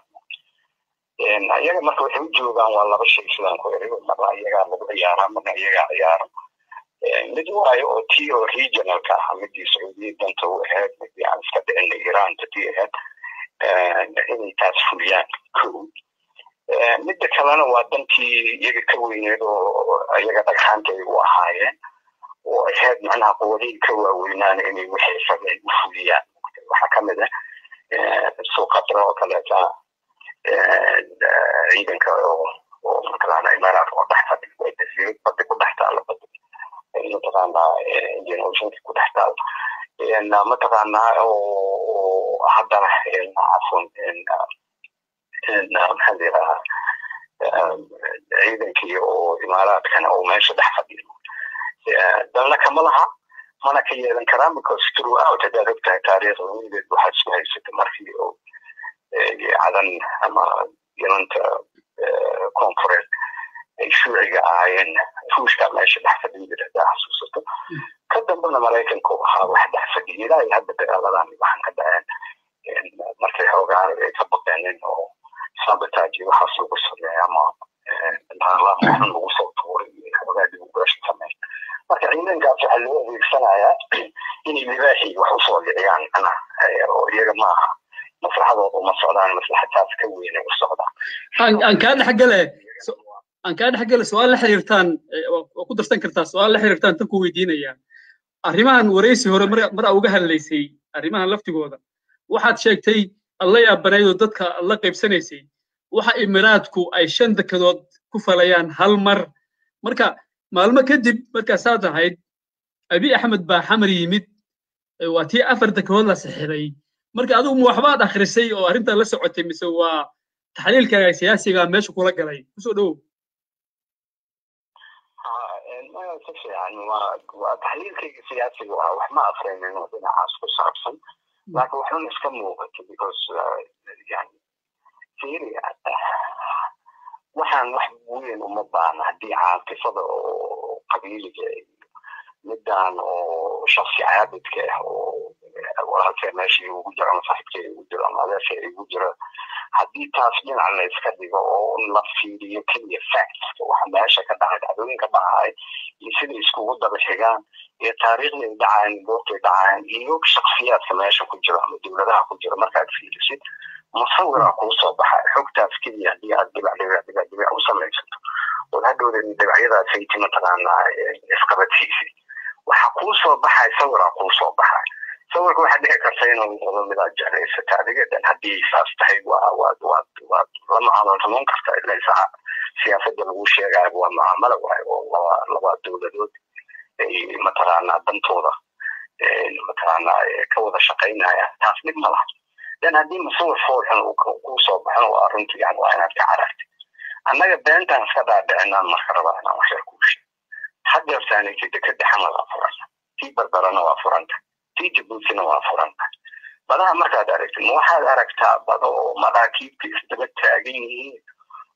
iyaga. Marka waxay u joogaan waa laba shay, sidaan ku eri, marna iyagaa lagu ciyaaraa, marna iyagaa ciyaara. Mid waayo oo tii oo regional-ka ah, midii Sacuudiya danta u ahayd, midii aan iska dhicinay Iiraanta tii ahayd, inay taas fuliyaan kow. Midda kalena waa dantii iyaga ka weyneed oo iyaga dhagxaanta ay u ahaayeen, oo ahayd macnaha quwadihii ka waaweynaana inay waxay rabeen u fuliyaan. Waxaa kamid ah Suuqadra oo kaleeta, ciidanka oo mataqaana Imaaraadka oo dhex fadhiyo, waa jasiirad badda ku dhex taala, badda mataqaanaa Indian Ocean-ka ku dhex taala, mataqaanaa oo haddana cafwan, maxaa la yidhahaa, ciidankii oo Imaaraadkana oo meesha dhex fadhiyo dalna kama laha, mana ka yeelan karaan, because throughout, haddaad ogtahay taariikhda, weligeed waxaad isku haysata markii oo Cadan ama Yamanta koonfureed ay shuuciga ahaayeen, Ruushka meesha dhex fadhiyi jira, haddaa xasuusato. Ka dambena Maraykanku ahaa wax dhex fadhiyay ilaa iyo hadda. Dagaaladan waxaan ka dhaceen markay xoogaan ay ka baqeenin oo sabotage iyo waxaas lagu sameeya ama waxan lagu soo tuuray iyo xoogaa dib u gurasho sameyn. Marka ciidankaas waxaa loo adeegsanayaa inay libaaxii wax usoo dhiciyaan ana oo iyaga maaha, maslaxadooda uma socdaan, maslaxadaas ka weynay u socdaan. Aan kaa dhexgale su-aal la xiriirtaan, waa ku darsan kartaa su-aal la xiriirtaan tan ku weydiinaya. Arrimahan waraysi hore mar aa uga hadlaysay arrimahan laftigooda, waxaad sheegtay alla yaabanayd oo dadka la qaybsanaysay waxa Imiraadku ay shan dekedood ku falayaan hal mar. Marka Maalmo kadib markaasaad ahayd, Abiy Axmed baa Xamar yimid, waa tii 4 dekedood la saxiixday. Marka adigu ma waxbaad akhrisay oo arrintan la socotay, mise waa taxliilkaaga siyaasiga meesha kula galay? Kusoo dhowow. Si fiican, waa taxliilkayga siyaasiga ah. Wax ma akrinin oo dhinacaas ku saabsan, laakiin waxun iska muuqato, because yani fiiri, waxaan wax weyn uma baahna haddii caatifada oo qabiiliga iyo midaan oo shaksi caabidka ah oo walaalkee meeshii ugu jiro ama saaxiibkee ugu jiro ama adeerkee ugu jiro, haddii taas dhinac la iska dhigo oo la fiiriyo keliya facts, waxa meesha ka dhacay, dhacdooyinka dhacay iyo siday iskugu daba xigaan iyo taariikhda ay dhacayaan, goortay dhacayaan iyo shaksiyaadka meesha ku jiro ama dowladaha ku jiro markaad fiirisid, musawiraa kuu soo baxa. Xogtaas keliya haddii aad dhibic dhibic dhibic dhibic u samaysato ood hadhowda dhibacyadaas mataqaanaa isqabadsiisid, waxa kuu soo baxay, sawiraa kuu soo baxay. Sawirka waxaa dhici karta inuu noqdo mid aad jeclaysata adiga dhan. Haddii saas tahay, waa waad waad waad la mucaamaltamoon kartaa, ila isaa siyaasadda lagu sheegayo waa mucaamalo waayo, oo laba dowladood ay mataqaanaa dantooda mataqaanaa ka wada shaqaynaya. Taas mid ma laha. Dan haddii musawir foolxun uu kuu soo baxon, waa runtii yani waa inaad ka carartid. Annaga beentaan iska dhaadhicinaan. Marka rabaa inaan wax yar kuu sheego, haddeertaanaysa dekeda Xamar waa furanta, tii Barbarana waa furanta, tii Jabuutina waa furanta. Badaha markaad aragtid, ma waxaad aragtaa bado oo maraakiibta isdaba taagan yihiin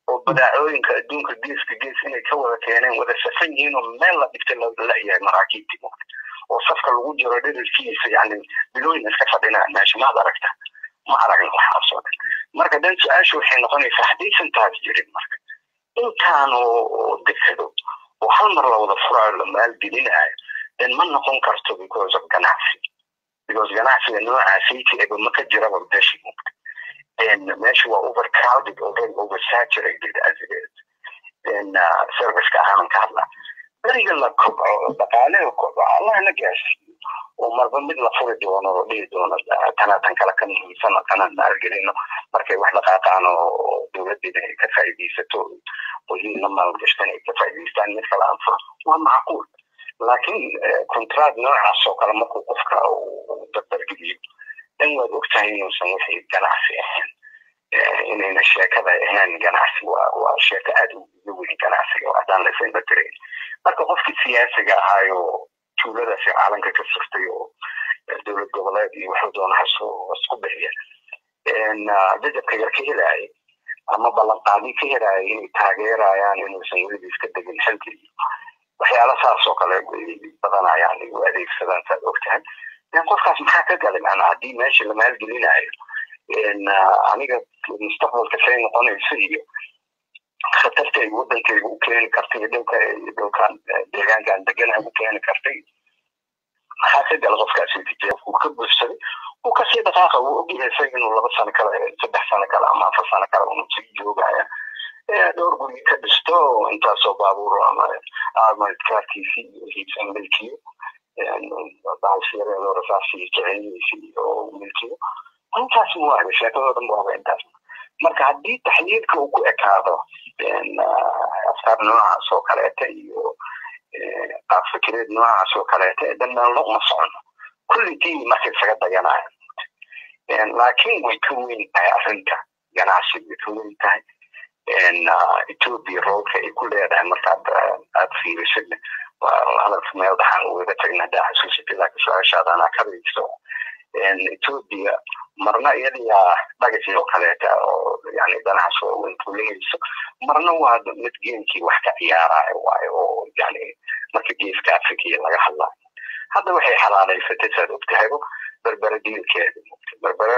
oo badaacooyinka adduunka geeska gees inay ka wada keeneen wada safan yihiin oo meel la dhigtay la-yahay maraakiibtii oo safka lagu jiro dhirirkiisa yani bilooyin iska fadhinaa meesha? Maad aragtaa? Ma aragna waxaasoo dhan. Marka dan su-aashu waxay noqonaysaa, haddaysan taas jirin, marka intaan oo dekado oo hal mar la wada furaayo, la maalgelinayo, then ma noqon karto because of ganacsi, because ganacsiga noocaasayta eba ma ka jiraba meesha. Mugta meesha waa overcrowded already, oversaturated as it is. Then serviceka ahaanan ka hadla, beriga la kobco, dhaqaaleha kobco, Allah na gaarsiiyo, oo marba mid la furi doono oo dhihi doono tanaa tan kale ka muhiimsan, tanaan maalgelino, markay wax dhaqaaqaan oo dowladeeda ay ka faa'iidaysato, qolyihin la maalgashtan ay ka faa'iidaystaan, mid kale aan furo, waa macquul. Laakiin contract noocaas oo kale markuu qofka uu dardargeliyo, dan waad ogtahay inuusan wixii ganacsi ahayn, inayna sheekada ahayn ganacsi. Waa sheeko aad uga weyn ganacsiga oo haddaan la isinba tirayn. Marka qofkii siyaasiga ahaayo tuuladaasi caalamka ka surtay oo dowlad goboleed iyo wuxuu doona hasku bixiya, jajabka yar ka helaayay ama ballanqaadi ka helaayay inay taageerayaan inuusan weliba iska degin xilka iyo waxyaala saas oo kale badanayaan ay u adeegsadaan, saad ogtahay. Qofkaas maxaa ka galay? Macnaa haddii meesha la maalgelinayo, aniga mustaqbalka say noqonayso iyo khatarta ay waddankayga u keeni kartay iyo dhulka dhulkan deegaankan deganaha u keeni kartay, maxaa ka gala qofkaasi? Uu ka buuxsaday, uu kasii dhaqaaqa. Uu ogyahay isaga inuu 2 sano kale, 3 sano kale ama 4 sano kale unu sii joogaya, dhowr guri ka dhisto, intaasoo baabuur ama armored carkiisi iyo wixiisa milkiyo, bahashiyareedo rasaasi jecelihiisi iyo milkiyo. Intaas waayo sheekadoo dhan waaba intaas. Marka haddii taxliilka uu ku ekaado afkaar noocaas oo kaleeta iyo qaab fikireed noocaas oo kaleeta, dan meel uma socono. Kulligii marka isaga dayanayo, laakiin way ka weyn tahay arrinta ganacsiga, way ka weyn tahay. Ethiopia roolka ay ku leedahay markaad aad fiirisid, hadalka meel dhaxan ugaga tagna haddaa xasuusatid, laakiin su-aashaada anaa kabayso. Ethiopia marna iyadiyaa dhagaxii oo kaleeta oo yani danahaas waaweyn fulinayso, marna waa mid gamekii wax ka ciyaaraayo waayo, oo yani marka geeska Africa iyo laga hadlayo, hadda waxay xalaalaysatay, saad ogtahaybo, Berbere dealkeeda. Berbere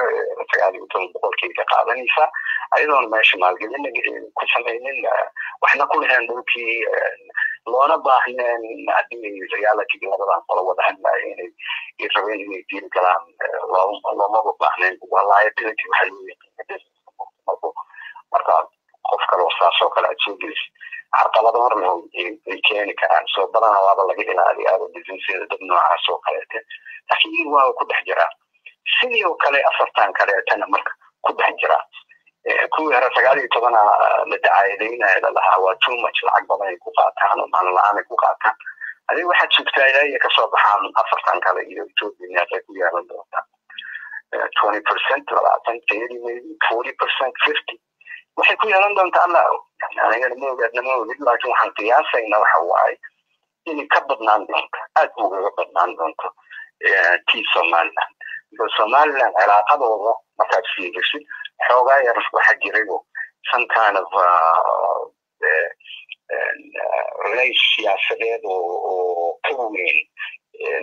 19% ka qaadanaysaa, ayadoona meesha maalgelin ku samaynin, waxna ku lahayn dhulkii, loona baahneen. Haddii reality labadan qolo wada hadlaya inay rabeen inay deal galaan, loomaba baahneen. Waa liability waxa loo yaqiina. Marka qof kale oo saas oo kale aad soo gelisid, carqalado horna ay keeni karaan. Soo badanaa waaba laga ilaaliyaa businessyada dad noocaas oo kaleete, laakiin waa ku dhex jiraa. Sidii oo kale afartan kaleetana marka ku dhex jiraa. Kuwii hore 19 la dacaayadaynaya, lalahaa waa too much, lacag badan ay ku qaataan oo maalin la-aan ay ku qaataan. Adiga waxaad sugtaa ilaa iyo kasoo baxaan afartan kale iyo Ethiopia meeqay ku yeelan doontaa? 20%, 20, 30, maybe 40%, 50 waxay ku yeelan doontaa Alla og. Anigana ma ogaadna, ma ogid, laakiin waxaan qiyaasaynaa waxa waaye inay ka badnaan doonto, aad ugaga badnaan doonto tii Somaliland, because Somaliland cilaaqadooda markaad fiirisid xoogaa yar waxaa jiraybo some kind of culays siyaasadeed oo ka weyn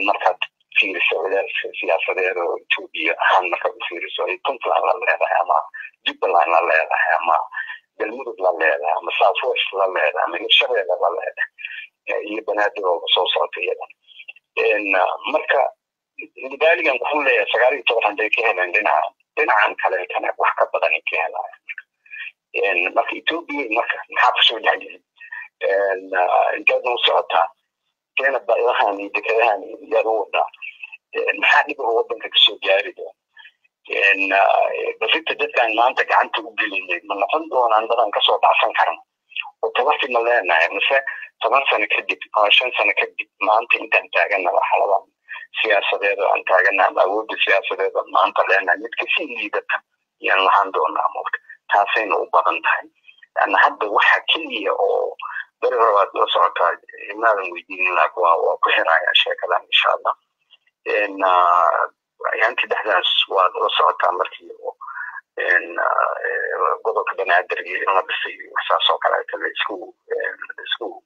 markaad fiiriso culays siyaasadeed oo Ethiopia ahaan markaad u fiiriso ay Puntland la leedahay ama Jubbaland la leedahay ama Galmudug la leedahay ama South West la leedahay ama Hirshabeelle la leedahay iyo Banaadir oo soo socota iyadan. Marka lidaaligan wuxuu leeyahay 19 hadday ka heleen dhinaca, dhinacan kaleetana wax ka badan ay ka helayaan. Marka Ethiopia marka maxaa kusoo dhexjiri? Inteedna u socotaa keena badahan iyo dekadahan yaad u wadaa? Maxaa dhibaha wadanka kasoo gaari doona? Basita dadkaan maanta gacanta u gelinay ma noqon doonaan dadaan kasoo dhacsan karan oo tabartii ma leenahay, mise 10 sano kadib ama 5 sano kadib maanta intaan taagana xaladan siyaasadeed oo aan taagana ama awoodda siyaasadeed oo maanta leenahay mid kasii liidata yaan lahaan doonaa? Moogta, taasayna u badan tahay. Lana hadda waxa keliya oo beri hore waad la socotaa, imaadan weydiinin, laakiin waa ku xirayaa sheekadan insha Allah. Ayaantii dhexdaas waad la socotaa markii gobolka Banaadir iyo in la dhisay saas oo kaleeto la isku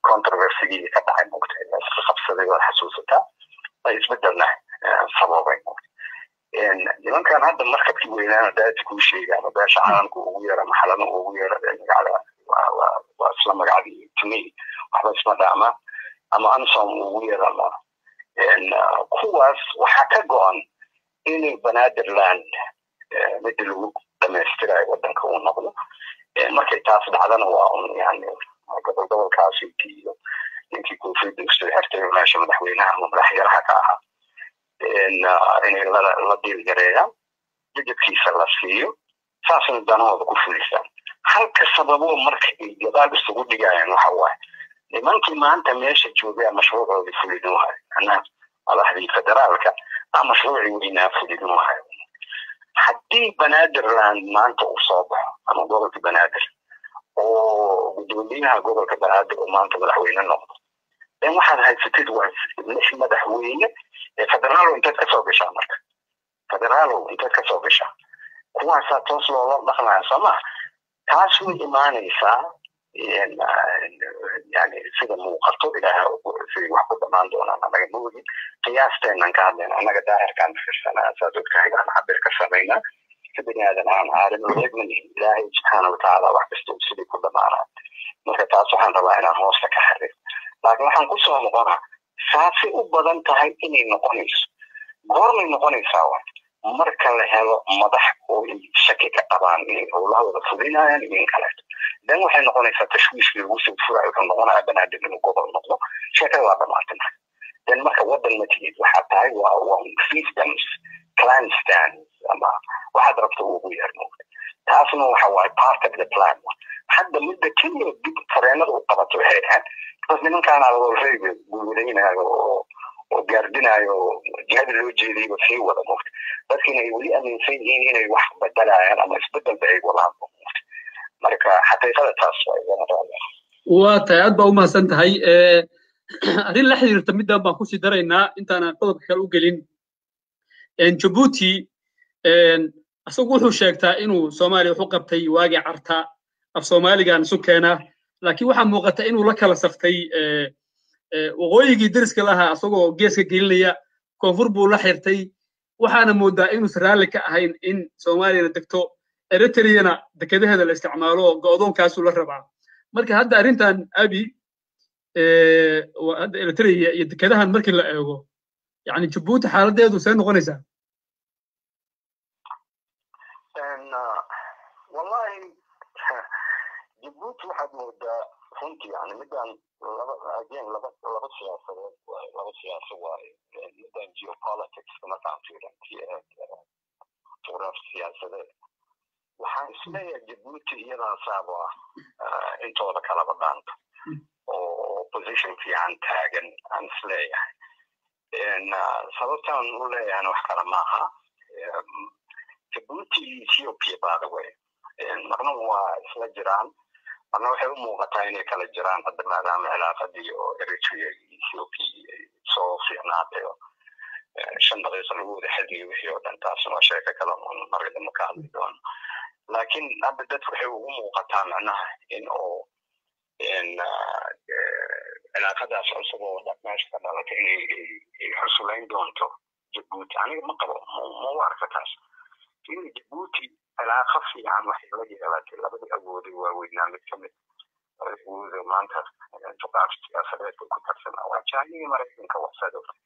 controversygii ka dhacay, moogta, la iska qabsaday, waad xasuusataa, ay isbedelna sababay, moogta. Nimankan hadda markabkii weynaana daati kuu sheega ama beesha caalamka ugu yeera ama xalano ugu yeera, magacda waa isla magacdii to me, waxba isma dhaamaa, ama AMISOM ugu yeera ama kuwaas, waxaa ka go-an inay Banaadirland midda lagu dhamaystirayo wadanka uu noqdo. Markay taas dhacdana waa un yani gobol gobolkaasi iyo ninkii koofiyadda usoo xirtay meesha madaxweynaha ama madaxyaraha ka ahaa inay la diilgareeyaan, jajabkiisa la siiyo, saasna danahooda ku fulisaan. Halka sababo marka ay gadaal isugu dhigayaan waxa waaye nimankii maanta meesha joogaa mashruucoodii fulin hayo, macnaha madaxdii federaalka a mashruucii weynaa fulin hayo. Haddii Banaadirland maanta uu soo baxo ama gobolka Banaadir oo gudoomiyaha gobolka Banaadir uu maanta madaxweyne noqdo, then waxaad haysatid waa lix madaxweyne federaalo. Inteed kasoo gashaa marka federaalo? Inteed kasoo gashaa? Kuwaasaa toos loola dhaqmaya, soo maha? Taas way imaanaysaa, yani sida muuqato. Ilaah siday wax ku dhamaan doonaan anaga ma ogin, qiyaasteenan ka hadlayna. Annaga daahirkaan fiirsanaa, saad ogtahay, aan cabir ka samaynaa ka bini aadan aan caalimul geyb ma nihin. Ilaahay subxaana watacaala wax kasta uu sidii ku dhamaanaa. Marka taas waxaan rabaa inaan hoosta ka xariiro, laakiin waxaan kusoo noqonaa saasay u badan tahay inay noqonayso. Goormay noqonaysaa? Wa marka la helo madax oo ay shaki ka qabaan inay howlahooda fulinayaan iyo in kaleeto. Dan waxay noqonaysaa tashwiishkii lagu soo furayo wuxuu noqonayaa Banaadir inuu gobol noqdo. Sheekada waa dhamaatay marka. Dan marka wadan ma tihid, waxaa tahay waa fiefdoms, clanstands ama waxaad rabta ugu yeer, moogta. Taasna waxa waaye part of the plan. Hadda midda keliya dib fareenada u qabato waxay ahayd because nimankaana already guulaynayo oo gaardinayo jihada loo jeedayba sii wada, moogta, dadkiina ay weli aaminsan yihiin inay wax bedelayaan ama isbedelba ay wadaan, moogta. Marka xaqiiqada taas waa igana raali. Waa tahay, aad baa u mahadsan tahay. Arrin la xiriirta middan baan kusii daraynaa intaanan qodobka kale u gelin. Jabuuti isagu wuxuu sheegtaa inuu Soomaaliya wax u qabtay waagii Carta, af Soomaaligan isu keena, laakiin waxaa muuqata inuu la kala saftay waqooyigii deriska lahaa, isagoo geeska gelinaya koonfur buu la xirtay. Waxaana moodaa inuusan raalli ka ahayn in Soomaaliyana degto, Eritreyana dekedaheeda la isticmaalo, go'doonkaasuu la rabaa. Marka hadda arrintan Abi hadda Eritrea iyo dekedahan markii la eego, yani Jabuuti xaaladeedu see noqonaysaa? Wallahi Jabuuti waxaad moodaa runtii yani midaan laba, again, laba siyaasadeed waaye, laba siyaasa waaye. Midaan geopolitics markaan fiirin, tii ahayd juqraafi siyaasadeed. Waxaan isleeyahay Jabuuti iyadaasaaba intooda kalaba dhaanta oo position fiican taagan aan isleeyahay. Sababtaan u leeyahayna wax kale maaha. Jabuuti iyo Ethiopia, by the way, marna waa isla jiraan, marna waxay u muuqataa inay kala jiraan hadda, maadaama cilaaqadii oo Eritrea iyo Ethiopia soo fiicnaatay oo 5 daqiiqo lagu wada xadiyay wixii oo dhan. Taasna waa sheeko kale oon marka dambe ka hadli doono. Laakiin hadda dadku waxay ugu muuqataa macnaha in oo cilaaqadaas cusub oo meesha ka dhalatay inay ay xusulayn doonto Jabuuti. Aniga ma qabo, ma u arka taas. In Jabuuti cilaaqo fiican waxay la yeelatay labadii awooday waaweynaa mid kamid awooda maanta juqraafi siyaasadeedka ku tarsanaa, waa China iyo Maraykanka. Waxsaad ogtay,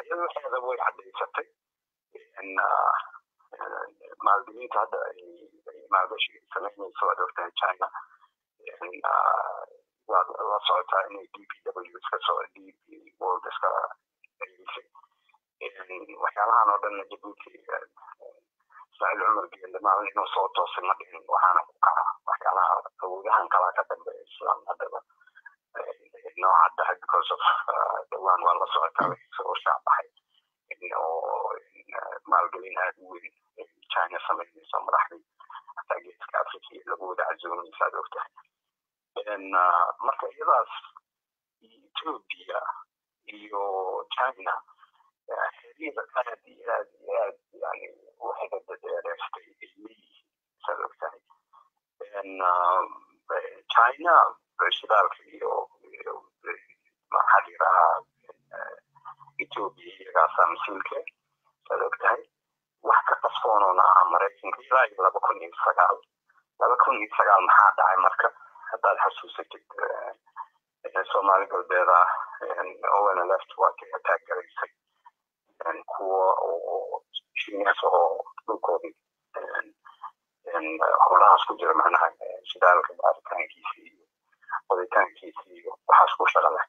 iyada waxeeda way caddaysatay. Maalgelinta hadda ay maalgashiga samaynayso, waad ogtahay, China waad la socotaa inay DPW iska soo DP World iska eeysay, waxyaalahan oo dhanna. Jabuuti Ismaaciil Cumar Geelle maalin inuu soo toosay ma dhihin waxaana ku kaca. Waxyaalaha awoodahan kalaa ka dambeeya islaan haddaba noo caddahay, because of dhowaan waa la socotaa soo shaabaxay oo maalgelin aada u weyn China samaynayso, madaxdii hataa Geeska Africa lagu wada casuumaysa, aad ogtahay. Marka iyadaas Ethiopia iyo China xiriir aad iyo aad iyo aad yani u xidada dheereystay ay leeyihiin, saad ogtahay. China shidaalka iyo maxaa la yirahaa Ethiopia iyagaasaa mas-uulka, saad ogtahay. Wax ka qarsoonona aha Maraykanka ilaa iyo 2009. 2009 maxaa dhacay? Marka haddaad xasuusatid, Soomaali Galbeed ah ONLF waa kay attack garaysay kuwa oo Shiinees oo dhulkoodii howlahaas ku jira, macnaha shidaalka baaritaankiisa iyo qoditaankiisa iyo waxaas ku shaqa leh.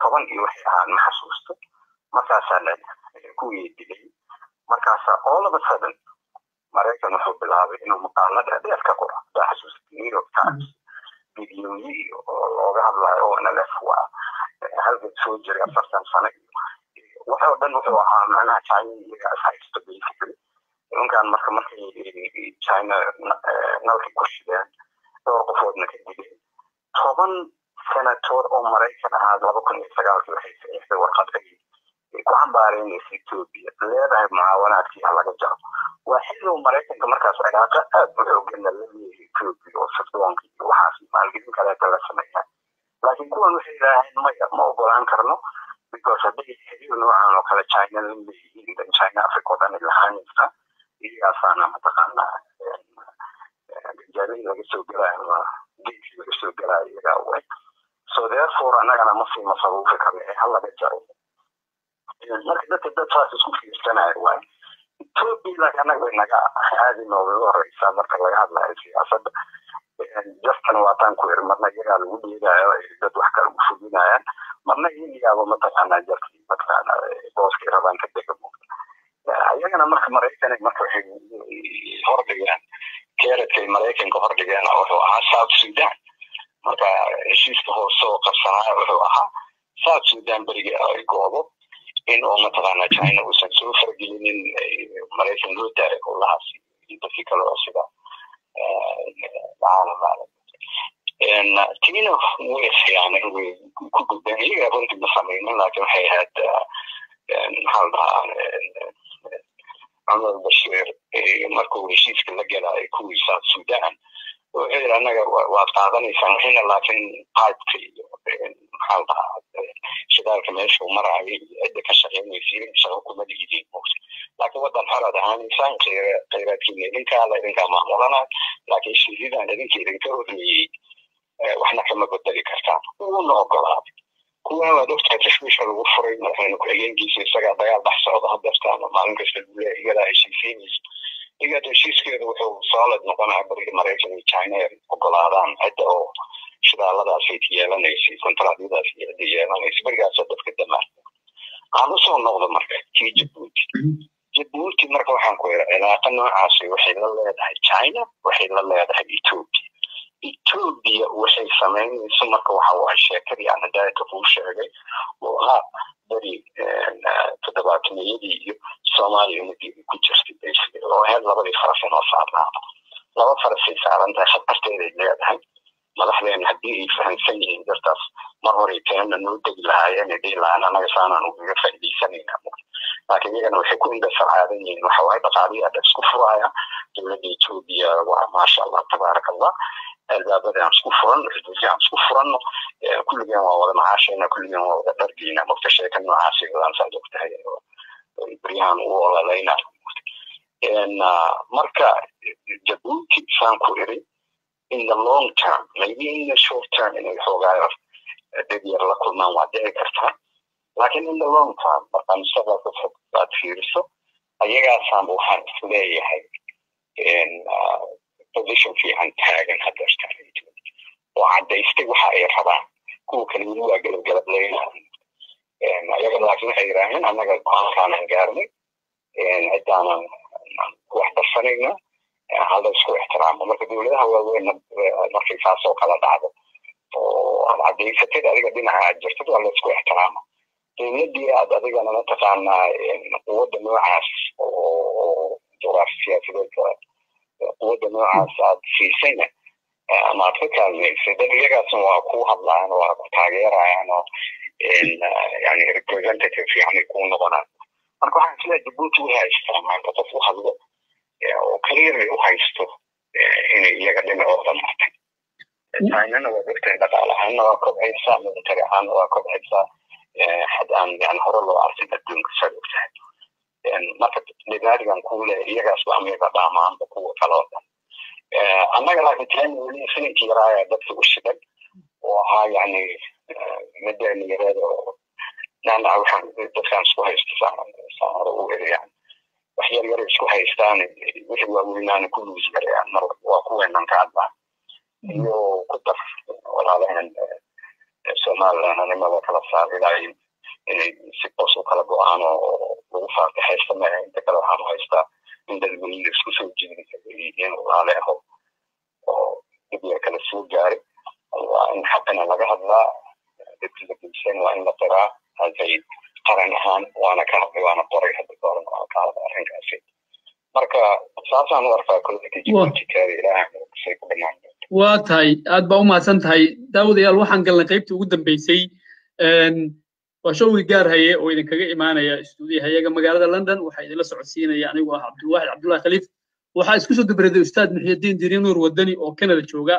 10 iyo waxay ahaan ma xasuusto. Markaasaa la kuwii dilay. Markaasaa all of a sudden Maraykan wuxuu bilaabay inuu maqaalo dheerdheer ka qoro. Haddaa xasuusatid, New York Times videoyi oo looga hadlayo ONLF waa halgan soo jiray 40 sano iyo waxoo dhan. Wuxuu ahaa macnaha China iyaga is haysto basically nimankan. Marka markay China nalkii ku shideen, dhowr qofoodna ka dileen, 10 senator oo Maraykan ahaa 2009-kii waxay saxiixday warqad ay ku cambaareynaysa Ethiopia, leedahay mucaawanaadkii ha laga jaro. Waa xilli uu Maraykanka markaas cilaaqa aad u xooganna la leeyahay Ethiopia oo sirdoonka iyo waxaas maalgelin kaleeta la sameeyaa. Laakiin kuwan waxay yidhaaheen maya, ma ogolaan karno, because hadday xiriir noocan oo kale China la leeyihiin, dan China Africa oo dhan ay lahaanaysa, iyagaasaana mataqaanaa ganjaalihii laga soo gelaayo ama geedkii laga soo gelaayo iyagaa way. So therefore annagana ma sii masaruufi karno ee ha laga jaro. Marka dadka dad saas isku fiirsanayo waay. Ethiopia laakiin annaga way naga aadi noogaga horeysaa marka laga hadlayo siyaasadda. Jartan waataan ku iri, marna iyagaa lagu dheegaayo, dad wax kale u fulinayaan, marna iyagaaba mataqaanaa jartii mataqaanaa booskay rabaan ka dega moogta ayagana. Marka Maraykan marka waxay hordhigeen keeradkay Maraykanka hordhigeen wuxuu ahaa South Sudan. Marka heshiiska hoose oo qarsanaa wuxuu ahaa South Sudan beriga ay goobo in oo mataqaanaa China uusan soo faragelinin, Maraykan loo daayo howlahaas iyo dadkii kale oo sida caalam. Tiina way khiyaaneen, way ku gudbeen iyaga. Runtii ma samaynin, laakiin waxay ahayd, maxaa la dhahaa, Cumar Bashiir markuu heshiiska la gelayo kuwii South Sudan wuxuu yidhi annaga waad qaadanaysaan wixina, laakiin pipeka iyo, maxaa la dhahaa, shidaalka meesha uu maraayo iyo cidda ka shaqaynaysa idinka shaqo kuma lihidiin moogta, laakiin waddan xoraad ahaanaysaan, khayraadkiina idinkaa la idinkaa maamulanaa, laakiin heshiisyadan idinka idinka horreeyey waxna kama bedeli kartaan. Wuuna ogolaaday. Kuwan waad ogtahay tashwiisha lagu furay madaxweyne ku-xigeenkiisa, isagaa dagaal dhex socda hadeertaan maalin kasta lagu leeyahay iyadaa heshiisiinaysa. Igaad heshiiskeedu wuxuu solid noqonaya bariga Maraykan iyo China ay ogolaadaan cidda oo shidaaladaas ay yeelanaysa, kontraadyadaas iyo cidda yeelanaysa berigaasoo dadka damaa. Aan usoo noqdo marka tii Jabuuti. Jabuuti marka waxaan ku iri cilaaqa noocaasi waxay la leedahay China, waxay la leedahay Ethiopia. Ethiopia waxay samaynayso marka waxa waa sheekadii aan hadaayata kuu sheegay oo ahaa beri 70-yadii iyo Soomaaliya midii ku jirtay basically, oo ahayd labadii faras inoo saarnaado. Laba farasay saaran tahay, khatarteeday leedahay. Madaxdeena haddii ay fahamsan yihiin dartaas mar hore teena noo degi lahaayeen, ay dhihi lahaan annaga saanaan ugaga faa'iidaysanayna. Laakiin iyagana waxay ku indhasarcaadan yihiin waxa waaye dhaqaalihii hadda isku furaya dowladda Ethiopia, waa maasha Allah tabaaraka Allah, albaabada aan isku furanno, xuduudihi aan isku furanno, kulligeen waa wada macaashayna, kulligeen waa wada dhargeyna. Marka sheeka noocaasi wadaan saad ogtahay beryahan u ololeyna. Marka Jabuuti saan ku iri, in the long term, maybe in the short term inay xoogaa dad yar la kulmaan waa dhici kartaa, laakiin in the long term markaa mustaqbalka fog aad fiiriso, ayagaasaanba waxaan isleeyahay position fiican taagan haddeertaan oo caddaystay waxa ay rabaan. Kuwa kale weli waa galab galableynaa ayaga, laakiin waxay yidhaaheen annaga go-aankaanaan gaarnay, ciddaanan ku wax darsanayna, hala isku ixtiraamo. Marka dowladaha waaweynna markay saas oo kala dhacdo oo aad caddaysatid adiga dhinaca aad jirtid, waa la isku ixtiraama. Dowladdii aad adigana mataqaanaa quwadda noocaas oo juqraafi siyaasadeedka quwadda noocaas aad siisayna ama aad ka kaalmaysay, dad iyagaasna waa ku hadlayaan, waa ku taageerayaan oo yani representative fiican ay kuu noqonaan. Marka waxaan isleeyahay Jabuuti waxay haystaa maanta qof u hadlo oo clearly u haysto inay iyaga dhinacooda martay. Chinana waa ogtahay, dhaqaale ahaanna waa kobcaysaa, military ahaanna waa kobcaysaa, xad aan yani hore loo arkin adduunka, saad ogtahay. Marka libaadigan kuu leeyahay iyagaas waa amiga dhamaanba kuwa kale oo dhan annaga. Laakiin China weli filinki yaraaya dadka u shiday oo ahaa yani mideena yareed oo nanaca waxaan dadkaan isku haysto saan hore u eri, yani wax yar yar isku haystaan, wixii waaweynaana ku luus garayaan. Mar waa kuweenan ka hadlaa iyo ku dar walaalahan Somaliland, animada kala saar ilaa inay si toos u kala go-aan oo lagu faatixaysta maaha. Inta kale waxaan u haystaa in dad weli la isku soo jiidi yihiin, walaale aho oo dib yar kala soo gaaray. Waa in xaqina laga hadlaa, dhibka la geysan waa in la qiraa hasay qaran ahaan. Waana ka hadlay, waana qoray hadda dooran, waana ka hadlay arrinkaasi. Marka saasaan u arkaa kolka Jabuuti teeda Ilaaha say ku dhammaan. Waa tahay, aad baa u mahadsan tahay. Daawadayaal, waxaan galnay qaybtii ugu dambeysay. Waa showgii gaar haye oo idinkaga imaanaya istuudiyahayaga magaalada London. Waxaa idinla socodsiinaya anigoo ah Cabdulwaxid Cabdullahi Khaliif. Waxaa isku soo dabraday Ustaad Muxyidiin Diiri Nuur Wadani oo Canada jooga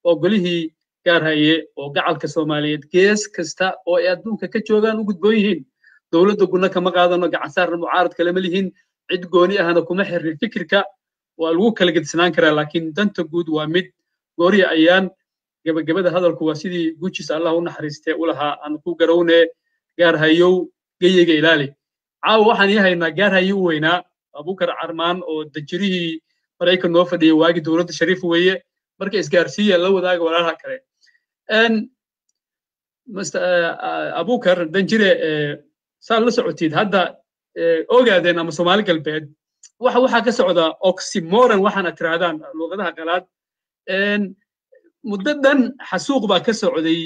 oo golihii gaar haye oo gacalka Soomaaliyeed gees kasta oo ay adduunka ka joogaan u gudboon yihiin. Dowladda guna kama qaadano, gacan saarna mucaaradka lama lihin, cid gooni ahna kuma xirrin. Fikirka waa lagu kala gedisnaan karaa, laakiin danta guud waa mid gooriya. Ayaan gabagabada hadalku waa sidii Gujis Allah u naxariistee u lahaa: aan ku garowne gaar hayow geyega ilaali. Caawa waxaan ii haynaa gaar hayo u weynaa, Abukar Carmaan, oo dajirihii Maraykan noo fadhiyay waagii dowladda Shariif weeye. Marka isgaarsiiya, la wadaaga walaalaha kale. Abukar danjire, saa la socotid hadda ogaadeen ama Soomaali Galbeed waxa waxaa ka socda oxymoron, waxaana tirahdaan luqadaha qalaad. Muddo dhan xasuuq baa ka socday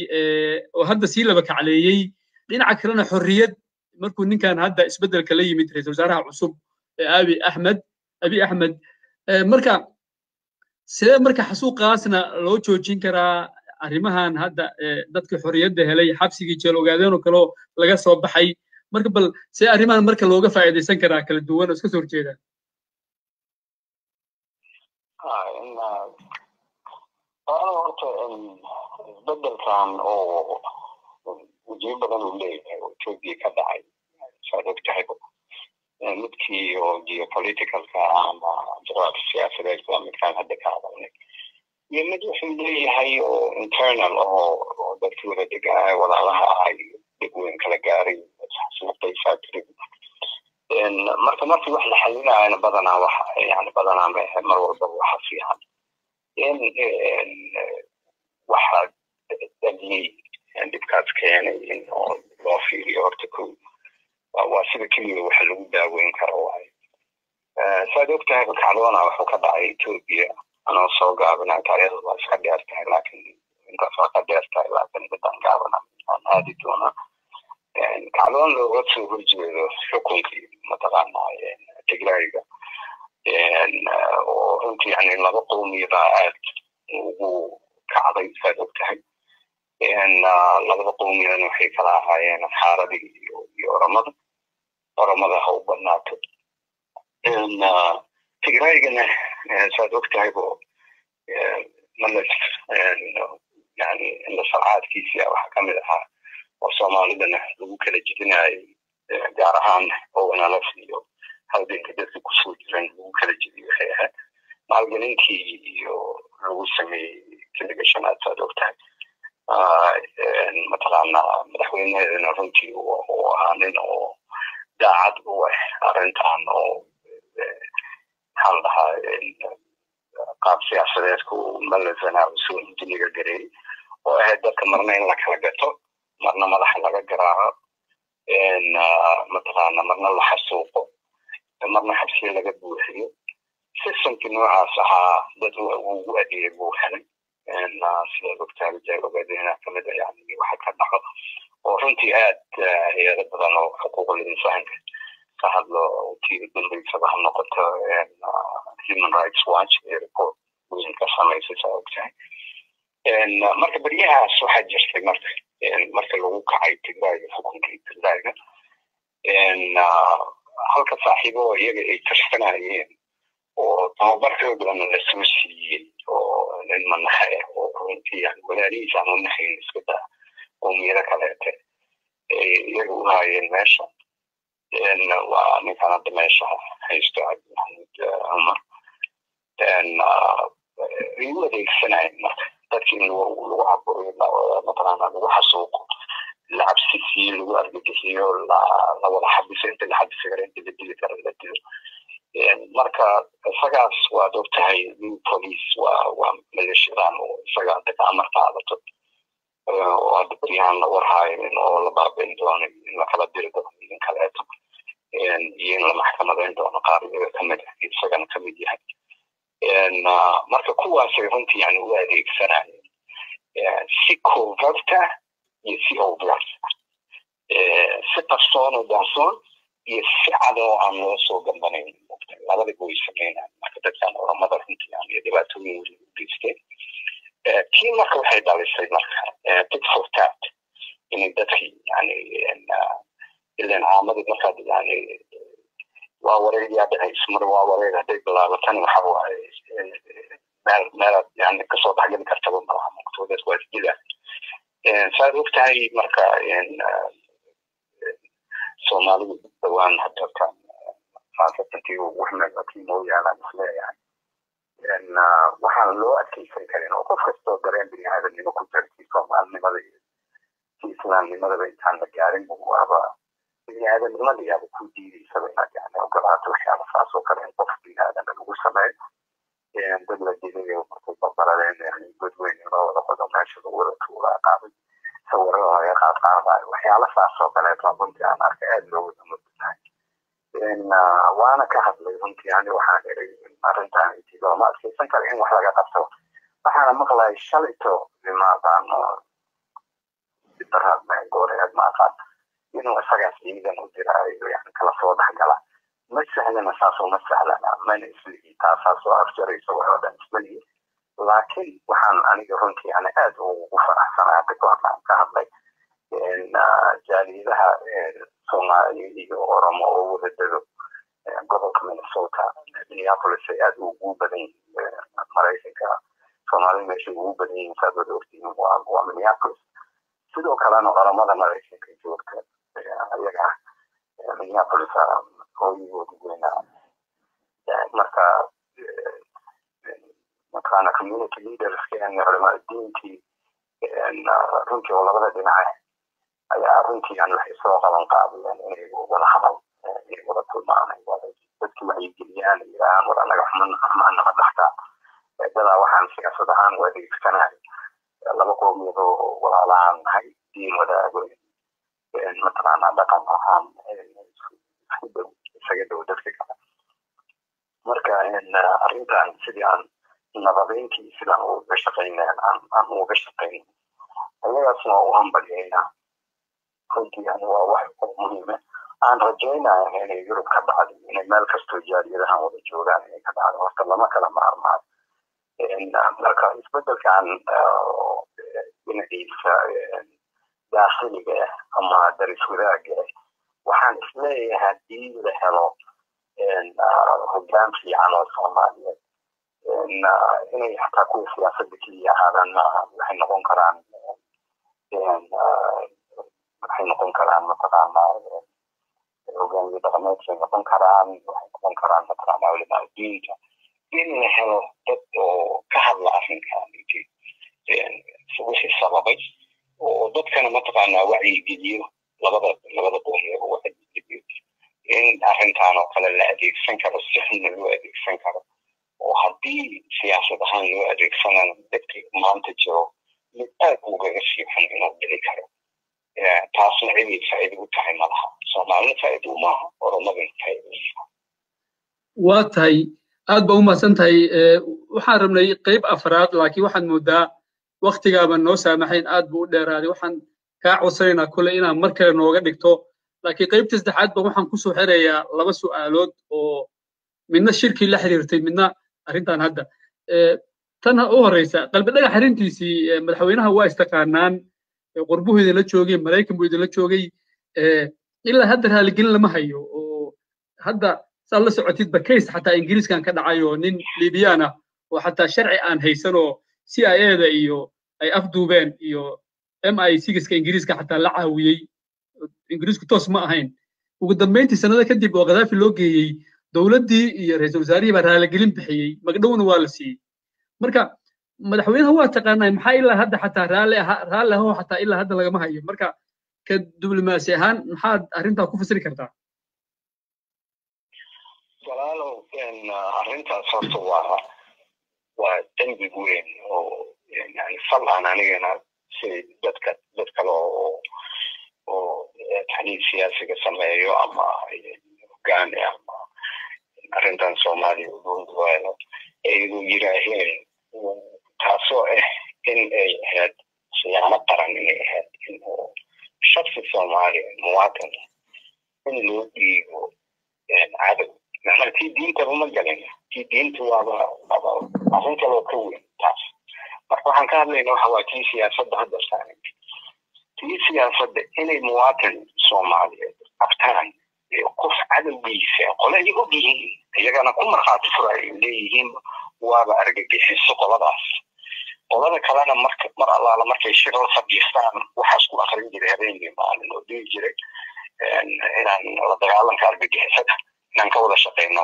oo hadda sii laba kacleeyey. Dhinaca kalena xorriyad markuu ninkan hadda isbeddelka la yimid, ra'iisul wasaaraha cusub Abi Axmed, Abi Axmed, marka sidee marka xasuuqaasna loo joojin karaa? Arrimahan hadda dadka xorriyadda helay, xabsigii jeel ogaadeen oo kaleo laga soo baxay, marka bal see arrimahan marka looga faa'iidaysan karaa kala duwan oo iska soo horjeeda? Horta isbeddelkan oo wajiyo badan uu leeyahay oo Ethiopia ka dhacay, saad og tahay, midkii oo geopoliticalka ama juqraafi siyaasadeed waa midkaan hadda ka hadalnay, iyo mid wuxuu leeyahay oo internal oo dadkii wada degaa walaalaha ah iyo dhib weyn kala gaaray xasuuqay faatiri. Marka markii wax la xalinayana badanaa wax yani badanaa ma mar walbaba waxa fiican in waxa dhaliyey dhibkaas keenay in loo fiiriyo horta. Kow waa sida keliya waxa lagu daaweyn karo waaye. Saad ogtahay, kacdoona wuxuu ka dhacay Ethiopia. Anoo soo gaabina, taariikhda waa iska dheer tahay, laakiin intaas waa ka dheer tahay, laakiin midaan gaabana aan aadi doonaa. Kacdoon looga soo horjeedo xukunkii, mataqaanaa, Tigrayga, oo runtii yani laba qowmiyada aad ugu kacday. Saad ogtahay, labada qowmiyadana waxay kala ahaayeen Amxaaradii iyo Oromada. Oromada ha u badnaato. Tigraygana, saad ogtahay bo, Malas yani indhasarcaadkiisi waxaa kamid ahaa oo Soomaalidana lagu kala jebinayay, gaar ahaan ONLF iyo halganka dadka kusoo jiran lagu kala jebiyo, waxay ahayd maalgelintii iyo lagu sameeyey xilliga shanaad. Saad ogtahay, mataqaanaa, madaxweyneheedana runtii uu ahaa nin oo daacad u ah arrintan, oo maxaa la dhahaa, qaab siyaasadeedku Malazana soo injiniga gareeyey, oo ahayd dadka marna in la kala gato, marna madaxa laga garaaco, mataqaana, marna la xasuuqo, marna xabsiya laga buuxiyo. Systemkii noocaas ahaa dad ugu adeegay buu helay. Sidaad ogtahay, ogaadena kamid ah yani waxa ka dhaco oo runtii aad hay-ado badan oo xuquuqul insaanka ka hadlo, tii dambeysaba ha noqoto Human Rights Watch ee report weyn ka samaysay, saa ogtahay. Marka beryahaas waxaa jirtay, marka lagu kacay Tigrayga, xukunkii Tigrayga, halka saaxiibo iyaga ay tirsanayeen oo tababar xoog lana la soo siiyey, oo nin manaxe ah oo runtii yani walaalihiis aan u naxayn, iska daa qowmiyado kaleete, ay iyaga u haayeen meesha, waa ninkan hadda meesha haysto, Cabdi Maxamuud Cumar, ay u adeegsanayeen marka dadki in lagu caburiyo, mataqaana, lagu xasuuqo, la cabsisiiyo, lagu argagixiyo, la wada xabiso inta la xabisi karo, inta la dili karo la dilo. Marka isagaas waad ogtahay, new police waa maleeshiyadan oo isaga hadda ka amar qaadato, oo hadda beryahan la warhaayo in oo la baabayn doono, in la kala diri doono in kaleeto, iyo in la maxkamadeyn doono qaar iyaga kamid ah, isagana kamid yahay. Marka kuwaasay runtii yani u adeegsanayeen si covert ah iyo si overt, si qarsoon oo daahsoon iyo si cad oo aan loo soo gambanayn. Labadiba way sameynayaan. Marka dadkan Oramada runtii yani dhibaatooyin weyn u geysteen. Kii marka waxay dhalisay marka tit for tat, inay dadkii yani ilan caamadii markaad yani waa wareeg yaa dhacaysa, mar waa wareeg hadday bilaabatana, waxa waaye meel meelaad yani kasoo dhexgeli kartaba malaha, mugto dadku waa isdilaa, saad ogtahay. Marka Soomaalidu dhawaan hadda khaasatan tii ugu xumeed waa tii noo yaalaan isleeyahay. Waxaan loo adkeysan karin oo qof kastoo dareen bini aadamnimo ku jira, tii Soomaalinimada iyo tii Islaamnimadaba intaan la gaarin, waaba bini aadamnimada yaaba ku diidaysaba inaad yani ogolaato waxyaaba saas oo kale in qof bini aadama lagu sameeyo. Dad la dilayo markay barbaradeen, yani god weyn in loo wada qodo, meesha lagu wada tuuraa, qaaday sawirada laga qaad qaadayo, waxyaala saas oo kaleeto runtii aan arkay, aada looga damudtahay. Waana ka hadlay runtii. Yani waxaan iray arrintan intii looma adkeysan karo, in wax laga qabto. Waxaana maqlayay shalayto, maaqaan daraad gooreed, ma aqaan, inuu isagaas ciidan u diraayo yani kala soo dhexgala. Ma sahlana, saasoo ma sahlana, mana islihi taasaa soo afjarayso wax oo dhan ismalihi. Laakiin waxaan aniga runtii yani aad ugu faraxsanaa, hadda kahor aan ka hadlay, jaaliyadaha Soomaali iyo Oromo oo wada dego gobolka Minnesota, Minneapolis ay aad ugu badan yihiin. Maraykanka Soomaalida meeshay ugu badan yihiin, saad wada ogtihiin, waa Minneapolis. Sidoo kalena Oromada Maraykanka joogta iyaga Minneapolis hooyigooda weynaa. Marka, mataqaana, community leaderskeen, culamaa diintii runtii oo labada dhinac ayaa runtii yani waxay soo qaban qaadiyeen inay wada hadal, inay wada kulmaan, ay wada dadkii wacyigeliyaan, yidhaahaan war anaga xuman xumaan nama dhextaa, dadaa waxaan siyaasad ahaan u adeegsanayo, laba qowmiyadoo walaalahaan nahay, diin wadaago, mataqaanaa, dhaqan ahaan isku dhow, isaga dhow dadka kale. Arrintan sidii aan nabadeyntii sidaan uga shaqaynay aan uga shaqayn, ayagaasna waa u hambalyeynaa runtii. Yani waa wax muhiime aan rajaynaya inay Yurub ka dhacdo, inay meel kastoo jaaliyadahan wada joogaan inay ka dhacdo. Horta lama kala maarmaayo. Marka isbedelkan dhinaciisa daakhiliga ah ama daris wadaaga ah, waxaan isleeyahay haddii la helo hoggaan fiican oo Soomaaliyeed, inay xataa kuwa siyaasadda keliya ahaadaan maaha, waxay noqon karaan mataqaanaa hogaamiye dhaqameedkay noqon karaan, waxay noqon karaan mataqaanaa culimaa diinta, in la helo dad oo ka hadla arrinkan wixii sababay oo dadkana mataqaanaa wacyigeliyo, labada qoomiya oo wacyigeliyo in arrintan oo kale la adeegsan karo, si xunna loo adeegsan karo, oo haddii siyaasad ahaan loo adeegsanana dadkii maanta jiro mid aad ugaga sii xun inuu dhici karo. Taasna ciday faa'iido u tahay malaha, Soomaalina faa'iido umaaha, Oromadana faa'iido umaha. Waa tahay, aad ba u mahadsan tahay. Waxaan rabnay qayb afraad, laakiin waxaad moodaa waktigaaba noo saamaxayn, aad buu u dheeraaday. Waxaan kaa codsanaynaa kole inaad mar kale nooga dhigto, laakiin qaybta saddexaad ba waxaan kusoo xirayaa laba su'aalood oo midna shirkii la xiriirtay, midna arrintan hadda. Tan u horreysa, Qalbi Dhagax arrintiisii, madaxweynaha waa istaqaanaan, qurbuhu idinla joogay, Maraykan buu idinla joogay, ilaa hadda raaligelin lama hayo. Oo hadda saad la socotidba case xataa Ingiriiskan ka dhacay oo nin Liibiyaan ah oo xataa sharci aan haysan oo CIA-da iyo ay afduubeen iyo MI6-ka Ingiriiska xataa la caawiyey, Ingiriisku toos ma ahayn, ugu dambeyntii sanado kadib oo Khadaafi loo geeyey, dowladdii iyo ra'iisul wasaarihii baa raaligelin bixiyey, magdhowna waa la siiyey. Marka madaxweynaha waa taqaanaa, maxaa ilaa hadda xataa raalli ahoo xataa ilaa hadda lagama hayo? Marka ka diblomaasi ahaan maxaad arrintaa ku fasiri kartaa? Walaalow, arrintaas horta waa dembi weyn oo yani fal aan anigana si dadka dad kale oo taxliil siyaasiga sameeyo ama hogaani ama arrintan Soomaaliya uduwaano ay yiraaheen, taasoo ah in ay ahayd khiyaano qaran, inay ahayd in uu shaksi Soomaaliya muwaadin in loo dhiibo cadow. Macnaha tii diintaba ma galin, tii diinta waaba arrin kaloo ka weyn taas. Marka waxaan ka hadlayna waxa waa tii siyaasadda hadda saaran, tii siyaasadda inay muwaadin Soomaaliyeed qabtaan qof cadowgiisa, qole ay og yihiin, iyagana ku markhaati fura ay leeyihiin waaba argagixiso qoladaas. Qolada kalena marka mar allaala markay shir la fadhiistaan waxaas ku akrin jiray habeenkii maalin oo dhihi jiray inaan la dagaalanka argagixisada inaan ka wada shaqeyno.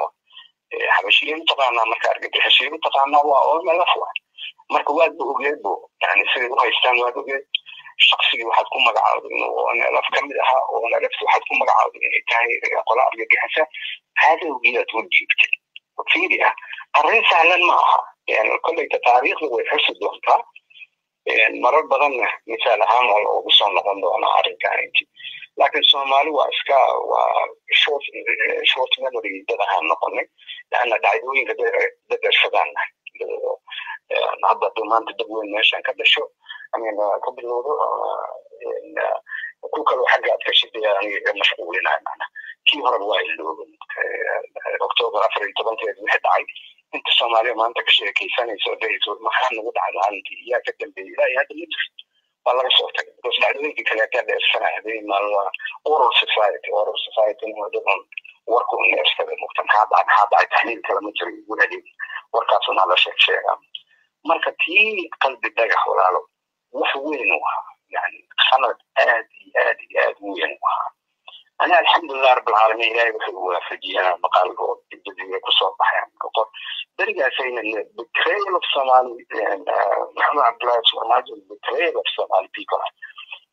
Xabashiya mataqaanaa, marka argagixisyo mataqaanaa waa ONLF wa. Marka waadba ogeed bo, yani siday u haystaan waad ogeed. Shaqsigii waxaad ku magacaawday inuu ONLF ka mid ahaa, ONLF waxaad ku magacaawday inay tahay qola argagixisa, cadowgiiaad u dhiibtay. Fiiri ah, arrin sahlan ma aha. Yani kolleyta taariikhda way xusi doontaa, marar badanna misaal ahaan waa loogu soo noqon doonaa arrinkan. Laakiin Soomaali waa iska waa short memory dad ahaan noqonay, laanna dhacdooyinka dadarsadaan. Hadda hadduu maanta dad weyn meeshan ka dhasho amina ka bilowdo, ku kaloo xagga aad ka shidaya aniga iga mashquulinayo. Macna kii horeba waa ilooben October 14-keed wixii dhacay. Inta Soomaaliya maanta ka sheekaysanayso dhahayso maxaa nagu dhacay maalintii, yaa ka dambeeyey, ilaa iyo hadda ma jirto, waa laga soo tagay because dhacdooyinkii kaleetaa dheersanaya habeen maalin. Waa oral society, oral society waa dad un warku un dheersada mugta. Maxaa dhacay, maxaa dhacay, taxliil kale ma jiro, wanaagii warkaas unaa la sheeg sheegaa. Marka tii Qalbi Dhagax, walaalo, wax weyn u ahaa, yani khalad aad iyo aad iyo aad u weyn u ahaa. Ana alxamdulilah rabbilcaalamiin, Ilahay wuxuu waafajiyay maqaal oo Jaziira kusoo baxay qor berigaasayna betrayal of Somali, Maxamed Cabdullahi Farmaajo, betrayal of Somali people,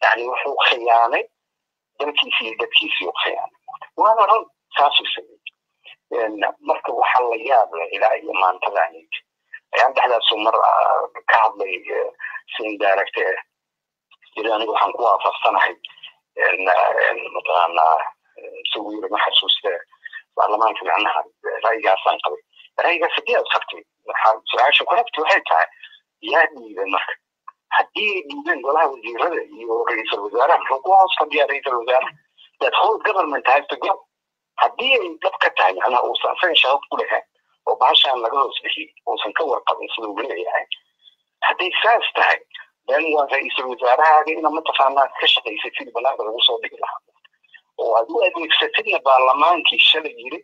yani wuxuu khiyaanay dalkiisii iyo dadkiisii u khiyaanay, waana run saasuu sameeyey. Marka waxaa la yaab leh ilaa iyo maantadan ayaan dhexdaasu mar ka hadlay si indirect jiri, aniga waxaan ku waafaqsanahay mataqaanaa isagu yiri, ma xasuuste, baarlamaanka macnaha ra'yigaasaan qabay. Ra'yigaas haddii aad qabtay, waxaa su-aasha ku xigta waxay tahay: yaa dhiibay? Marka haddii ay dhiibeen golaha wasiirada iyo ra-iisul wasaaraha, muxuu ku hoos fadhiyaa ra-iisul wasaaraha? That whole government has to go. Haddii ay dhab ka tahay, macnaha uusan asaga shaqo ku lahayn oo bahashaan laga hoos bixiyey, uusan ka warqabin siduu leeyahay, hadday saas tahay, then waa ra-iisul wasaarahaaga ina mataqaanaa ka shaqaysay sidii banaanka lagu soo dhigi lahaa, oo aad u adeegsatidna baarlamaankii shalay yiri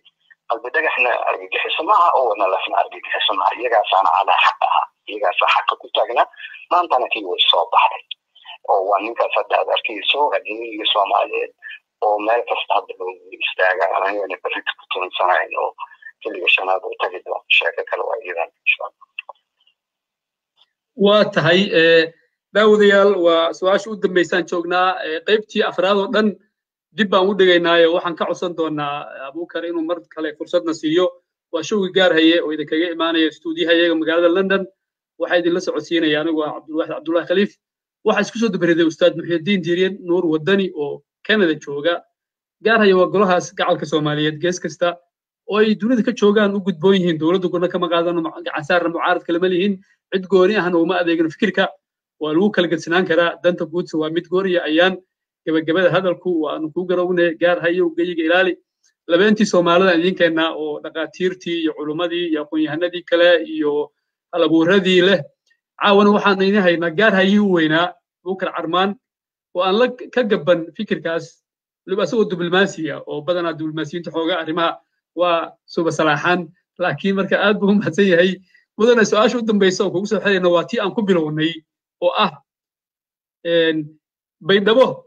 Qalbi Dhagaxna argagixiso maaha oo nalafna argagixiso maaha. Iyagaasaana calaa xaq ahaa, iyagaasaa xaqa ku taagnaa. Maantana kii way soo baxday oo waa ninkaas hadda aad arkayso, haddii Soomaaliyeed oo meel kasta hadda loogu istaaga, anagana berrita ku tuunsanayn oo xilliga shanaad u tagi doono. Sheeko kale waa iyadan, insha Allah. Waa tahay, daawadayaal, waa su-aasha u dambaysaan joognaa. Qaybtii afraad oo dhan dib baan u dhigaynaayo. Waxaan ka codsan doonaa Abuukar inuu mar kale fursadna siiyo. Waa showgi gaar haye oo idinkaga imaanaya stuudiyahayaga magaalada London. Waxaa idinla socodsiinaya anigu ah Cabdulwaxid Cabdullahi Khaliif. Waxaa isku soo dabariday Ustaad Muxyidiin Diiriyen Nuur Wadani oo Canada jooga. Gaar haya waa golahaas gacalka Soomaaliyeed gees kasta oo ay dunida ka joogaan u gudboon yihiin. Dowladda guna kama qaadano, gacansaarna mucaaradka lama lihin, cid gooni ahna uma adeegno. Fikirka waa lagu kala gedsanaan karaa, danta guudsa waa mid gooniya. Ayaan gebagabada hadalku waanu kuu garowne. Gaar hayow, geyiga ilaali. Labeentii Soomaalida idiin keennaa oo dhaqaatiirtii iyo culummadii iyo aqoon-yahanadii kale iyo halabuuradii leh. Caawana waxaan idin haynaa gaar hayii u weynaa, Buukar Carmaan, oo aan la ka gabban fikirkaas, waliba asagoo diblomaasiya, oo badanaa diblomaasiyiinta xooga arrimaha waa suba salaaxaan, laakiin marka aad buu u mahadsan yahay mudane. Su-aasha u dambaysa oo kugu soo xirayna waa tii aan ku bilownay oo ah Baydhabo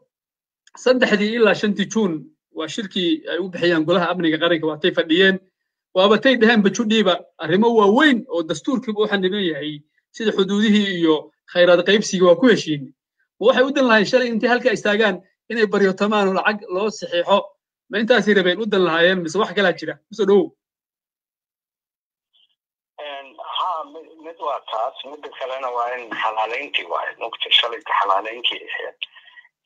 3-dii ilaa 5-tii Juun. Waa shirkii ay u bixiyaan Golaha Amniga Qaranka. Waatay fadhiyeen, waaba tay dheheen bajudhiiba arrimo waaweyn oo dastuurkiiba u xaniban yahay, sida xuduudihii iyo khayraad qaybsigii, waa ku heshiin. Ma waxay u dan lahayn shalay intay halkaa istaagaan inay baryotamaan oo lacag loo saxiixo? Ma intaasay rabeen u dan lahaayeen, mise wax kalaa jira? Mise dhowow. Ha, mid waa taas, midda kalena waa in xalaaleyntii waaye mogta shalayta xalaaleyntii ahayd.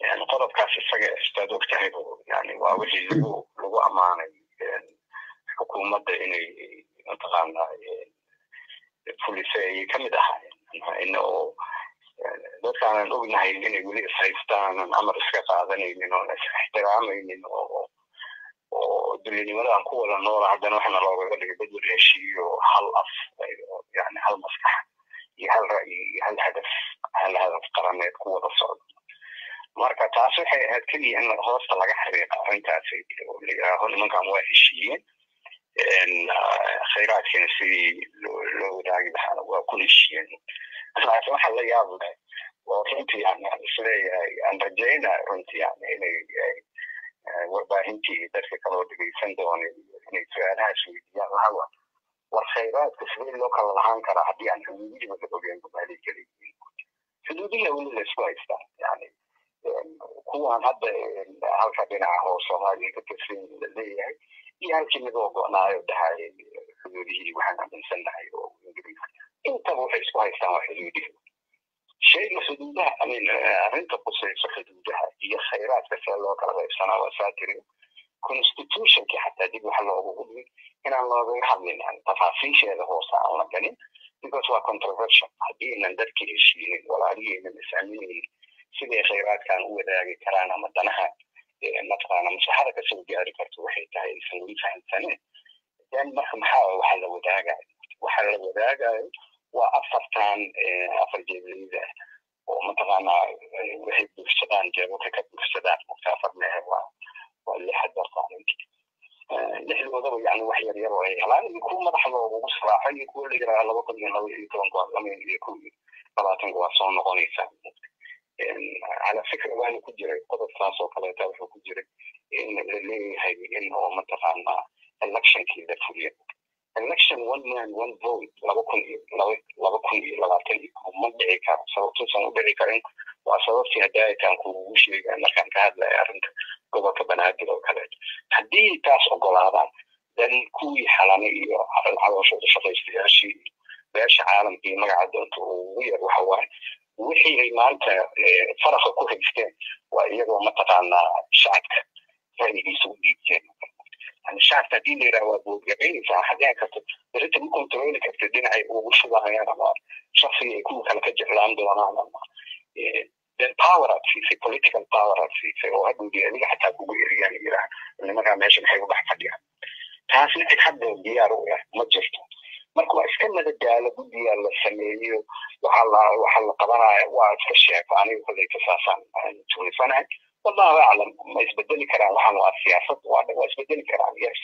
Yani qodobkaas isaga istaad og tahay, yani waa wixii lagu ammaanay xukuumadda inay mataqaanaa fulisay ayay ka mid ahaayeen, in oo dadkaanan ognahay inay weli ishaystaan, oon amar iska qaadanaynin, oon is ixtiraamaynin, oo dulinimadan ku wada noola, haddana waxana loogaga dhigay dad wada heshiiyo, hal af, yani hal maskax iyo hal ra'yi iyo hal hadaf qaraneed ku wada socdo. Marka taas waxay ahayd keliya in hoosta laga xariiqa arrintaasi oo la yidhaaho nimankan waa heshiiyeen, khayraadkiina sidii loo wadaagi lahaana waa ku heshiiyeen. Laakiin waxa la yaab leh oo runtii yani aan isleeyahay, aan rajaynaya runtii yani inay warbaahintii dadka kaloo dhegeysan doona inay su-aalahaas weydiiyaan lahawa: war khayraadka sidee loo kala lahaan karaa haddii aan xuduudihiiba la ogeyn meelay kala yihiin? Xuduudihi weli la isku haystaa. Yani kuwan hadda halka dhinaca oo Soomaaliya ka tirsan la leeyahay iyo halkii mid oo go-naayo dhahayay xuduudihii waxaan aaminsannahay oo Ingiriiska, intaba waxay isku haystaan waa xuduudihi. Shayga xuduudaha, I mean, arrinta qusayso xuduudaha iyo khayraadka see loo kala qaybsanaa, waa saa tiri, constitutionkii xataa dib waxa loogu dhigay inaan loogaga hadlin, yani tafaasiisheeda hoose aan la galin, because waa controversial. Haddii aynan dadka heshiinin, walaalihaynan is-aaminaynin siday khayraadkan u wadaagi karaan ama danaha mataqaana maslaxada kasoo gaari karto waxay tahay aysan weli fahamsaneen, then marka maxaa waxa la wadaagayo? Waxa la wadaagayo waa afartan afar jeebleyda oo mataqaanaa waxay buuxsadaan jeebabka ka buuxsadaan mugta. Afar mehe, waa lix dartaaninki lixdoodaba, yani wax yar yar oo ay helaan, iyo kuwa madaxa loogugu saraaxo, iyo kuwa la yidhaha 2012 2021-ka waa soo noqonaysaa. Cala fikra waana ku jiray qodobkaas oo kaleeta, wuxuu ku jiray in la leeyahay in oo mataqaanaa electionkii la fuliyo, election one man one vote 2021 ma dhici karo. Sababtuusan u dhici karin waa sababtii hadaayitaan kuugu sheegay markaan ka hadlaya arrinta gobolka Banaadir oo kaleeto. Haddii taas ogolaadaan, then kuwii Xalane iyo calooshooda shaqaystayaashii, beesha caalamka iyo magaca doonta ugu yar, waxa waaye wixii ay maanta faraqa ku haysteen waa iyagoo mataqaanaa shacabka ra'yigiisa u dhiibteen. Yani shacabka Shacabka haddii la yidhaha waa boodgabaynaysaa, waxaa dhici karta berrita ma kontrooli karta dhinacay ugu shubahayaan ama shaksiga ay kuwa kale ka jeclaan doonaan, ama then power aad siisay, political power aad siisay, oo hadhowdii adiga xataa kugu eriyaan, yidhaha nimankaa meesha maxay u dhex fadhiyaan. Taasna cid hadda diyaar u ah ma jirto. Marka waa iska madadaalo, guddigaa la sameeyo, waxaa la qabanaya waa iska sheeko. Aniga kolleyta saasaan tuulisanahay. Wallahu aclam, ma isbedeli karaan? Waxaan waa siyaasad, waa isbedeli karaan, yes,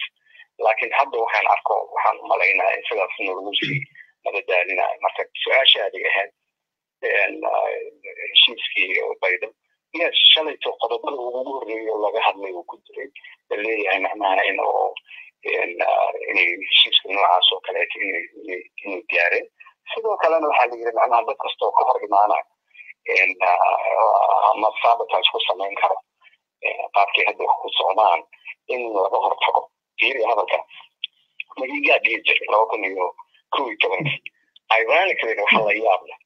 laakiin hadda waxaan arko waxaan umalaynaya in sidaas nalagu sii madadaalinayo. Marka su-aashaadii ahayd heshiiskii Baydhabo, yes, shalayto qodobada ugu horreeyo laga hadlay uu ku jiray, la leeyahay macnaha in oo inay heshiiska noocaas oo kaleeto inay gaareen. Sidoo kalena waxaa la yidhi macnaha dad kasta oo ka hor imaanayo ama sabotage ku samayn karo qaabkii hadda wax ku socdaan in laga hortago. Fiiri hadalka magigaa dhihi jiray 2011-kii. Ironically, waxa la yaab leh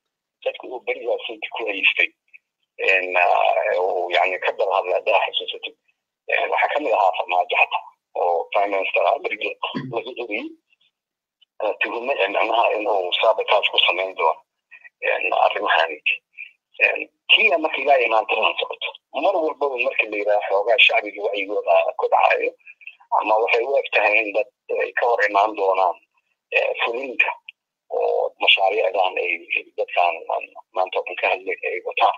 dadku uu berigaas inti ku haystay uu yani ka daba hadla, haddaa xasuusatid, waxaa kamid ahaa Farmaajo xataa oo prime minister ah berigii laga eriyey, tuhume macnaha inuu sabotage ku samayn doono arrimahan. Tiya marka ilaa iyo maantadan socoto, mar walbaba marka la yidhaha xoogaa shacbiga wacyigooda kobcayo ama waxay u eg tahay in dad ay ka hor imaan doonaan fulinta oo mashaariicdan ay dadkan maanta oo dhan ka hadlay ay wataan,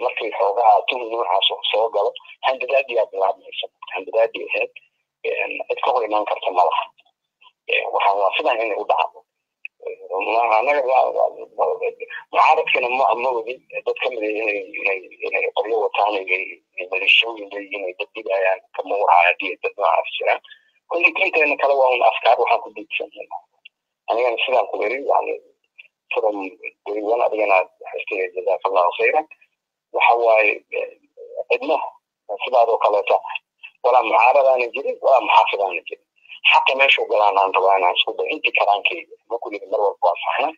markay xoogaa tuhun noocaas soo galo, handadaadiyaa bilaabmaysa. Handadaadii ahayd cid ka hor imaan karta ma laha, waxaan waa sidan inay u dhacdo. Anaga mucaaradkana ma wadin dad ka mid inay qoryo wataan, ay maleeshooyin leeyihiin, ay dad dilayaan, kama warhayo haddii dad noocaas jiraan. Kulli inteena kale waa un afkaar waxaan ku diidsanay. Anigana sidaan ku eri yani from day one, adigana xistay, jazaaka Allahu khayran. Waxa waaye cidna sidaadoo kaleeta walaa mucaaradaana jirin walaa muxaafidaana jirin. Xaqa meeshuu galaan aan rabaa inaan isku dayo intii karaankayga. Ma kuligi mar walba waa saxna,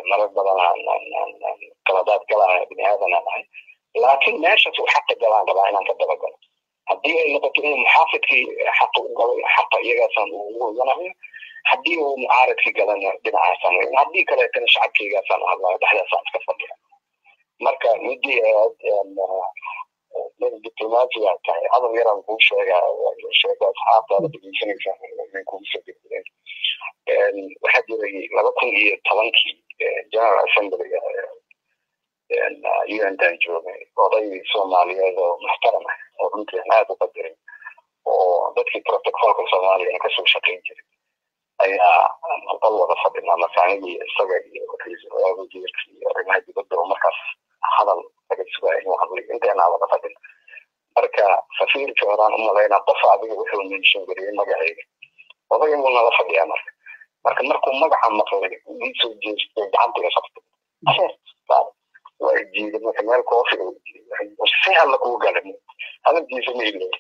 marar badan aan qaladaad galaya, bini aadan aan ahay, laakiin meeshaas uu xaqa galaan rabaa inaan ka dabagalo. Haddii ay noqoto inuu muxaafidkii xaqa u galo, xaqa iyagaasaan ugu hoyanayo. Haddii uu mucaaradkii galana, dhinacaasaan. Haddii kaleetana shacabkaygaasaan u hadlayo, dhexdaasaan iska fadhiya. Marka midii ahayd diblomaasiga tahay, hadal yaraan kuu sheegaa, sheega asxaabtaada dhegeysanaysa kugu soo degdeen. Waxaa jiray 2010-kii General Assembly UN-tan joogay, oday Soomaaliyeed oo muxtaram ah oo runtii aan aada u qadarin oo dadkii protocolka Soomaaliya kasoo shaqayn jiray ayaa qol wada fadhinaa. Marka anigii isaga iyo ra-iisul wasiirka iyo arrimaha dibadda oo markaas hadal laga sugaya inuu hadlay, inteenaa wada fadhin. Marka safiirkii horaan umalaynaa qof adiga wuxuu mention gariyey magacayga. Odayga wuu nala fadhiyaa. Marka markuu magaca maqlay, ii soo jeestay, gacantiga qabtay, waa jiiday. Marka meel koofi si alla kuu galay, hadalkiisa ma ilay.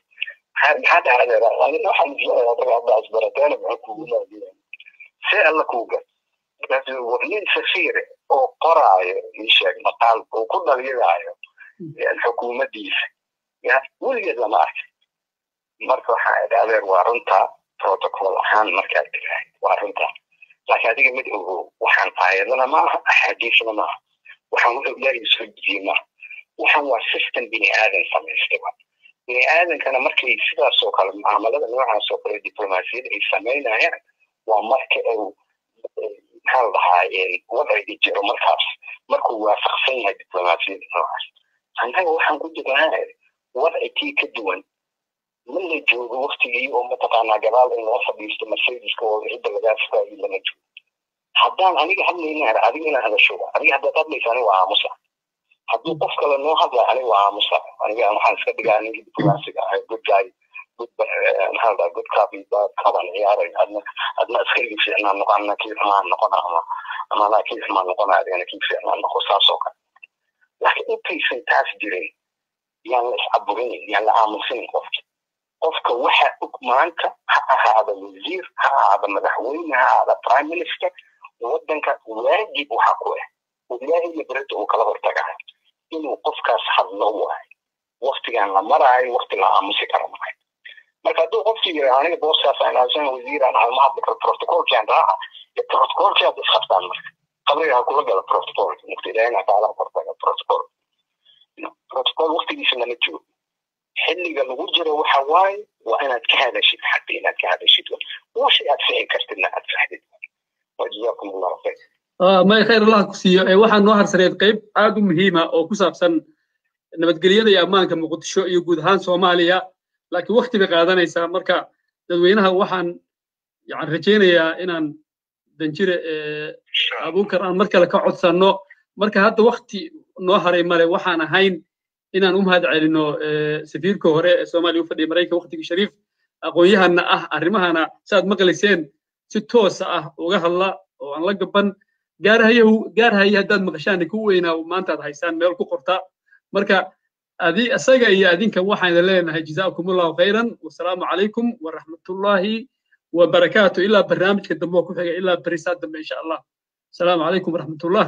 Maxaa dhacdeera? Anina waxaan isleeyahay adaga hadda asbarateena muxuu kugu maadiyay si alla kuu gal. Markaas nin safiir oo qoraayo ii sheeg maqaal uu ku dhaliilaayo xukuumaddiisa ya weligeed lama arkay. Marka waxaa idhi, adeer, waa runtaa protocol ahaan markaad tiraahid waa runtaa, laakiin adiga mid ogow, waxaan aayadana maaha, axaadiisna maaha, waxaan wuxuu Ilaahay soo dejiyey maaha, waxaan waa system bini aadan samaystay. Wa bini aadankana markay sidaas oo kale mucaamalada noocaas oo kale diblomaasiyadda ay samaynayaan waa marka uu, maxaa la dhahaa, wadciga jiro markaas markuu waafaqsan yahay diblomaasiyadda noocaas. Annaga waxaan ku jirnaa wadci tii ka duwan. Ma la joogo waktigii oo mataqaanaa gadaal in loo fadhiisto Mercedeska oo cidda lagaa fogaayo lama joogo. Haddaan aniga hadlayna, adiga inaan hadasho, adiga haddaad hadlaysa aniga waa aamusa. Hadduu qof kale noo hadlay, aniga waa aamusa. Aniga waxaan iska dhigaa ninkii diblomaasiga ahay, good guy, good, maxaa la dhahaa, good cop iyo bad cop aan ciyaaray. Adna askarigii fiicnaan noqo, anna kii xumaan noqona, ama anaa kii xumaan noqona, adigana kii fiicnaan noqo, saas oo kale. Laakiin intaysan taas jirin yaan la iscaburinin, yaan la aamusinin. Qofka waxa og maanta, ha ahaada wasiir, ha ahaada madaxweyne, ha ahaada prime minister, waddanka waajib waxa ku ah oo Ilaahay berita uu kala hortagayo inuu qofkaas hadlo. Waayo waktigan la maraayo wakti la aamusi karo maayo. Marka hadduu Hadduu qofkii yidhaa aniga booskaas aan aasan wasiir aan ahay ma hadli karo, protocolkiaan raaca, protocolkii aad isqabtaan, marka qabriga ha kula gala protocol mugta. Ilaahina taala kortaga protocol. Protocol waqtigiisa lama joogo. Xilliga lagu jiro waxa waaye waa inaad ka hadashid xaqa, inaad ka hadashid wixii aad fixi kartidna aad faxdid. Wajazaakum Allahu khayr. May khayr Allah ku siiyo. Waxaa noo harsaneed qayb aad u muhiima oo ku saabsan nabadgelyada iyo ammaanka Muqdisho iyo guud ahaan Soomaaliya, laakiin waqti bay qaadanaysaa. Marka dadweynaha waxaan yani rajaynayaa inaan danjire Abuukar aan mar kale ka codsanno. Marka hadda waqti noo haray male, waxaan ahayn inaan u mahad celino safiirka hore ee Soomaaliya u fadhiya Maraykanka waqtigii Shariif, aqoon-yahanna ah, arrimahana saaad maqlayseen si toosa ah uga hadla oo aan la gaban. Gaarhayahu gaarhaye haddaad maqashaan ku weynaa maanta aad haysaan meel ku qorta. Marka adi isaga iyo adinka waxaan idin leenahay jazaakum Allahu khayran, wasalaamu calaykum waraxmatullaahi wabarakaatu, ilaa barnaamijka dambe oo ku xiga, ilaa berisaa dambe insha Allah. Asalaamu calaykum waraxmatullah.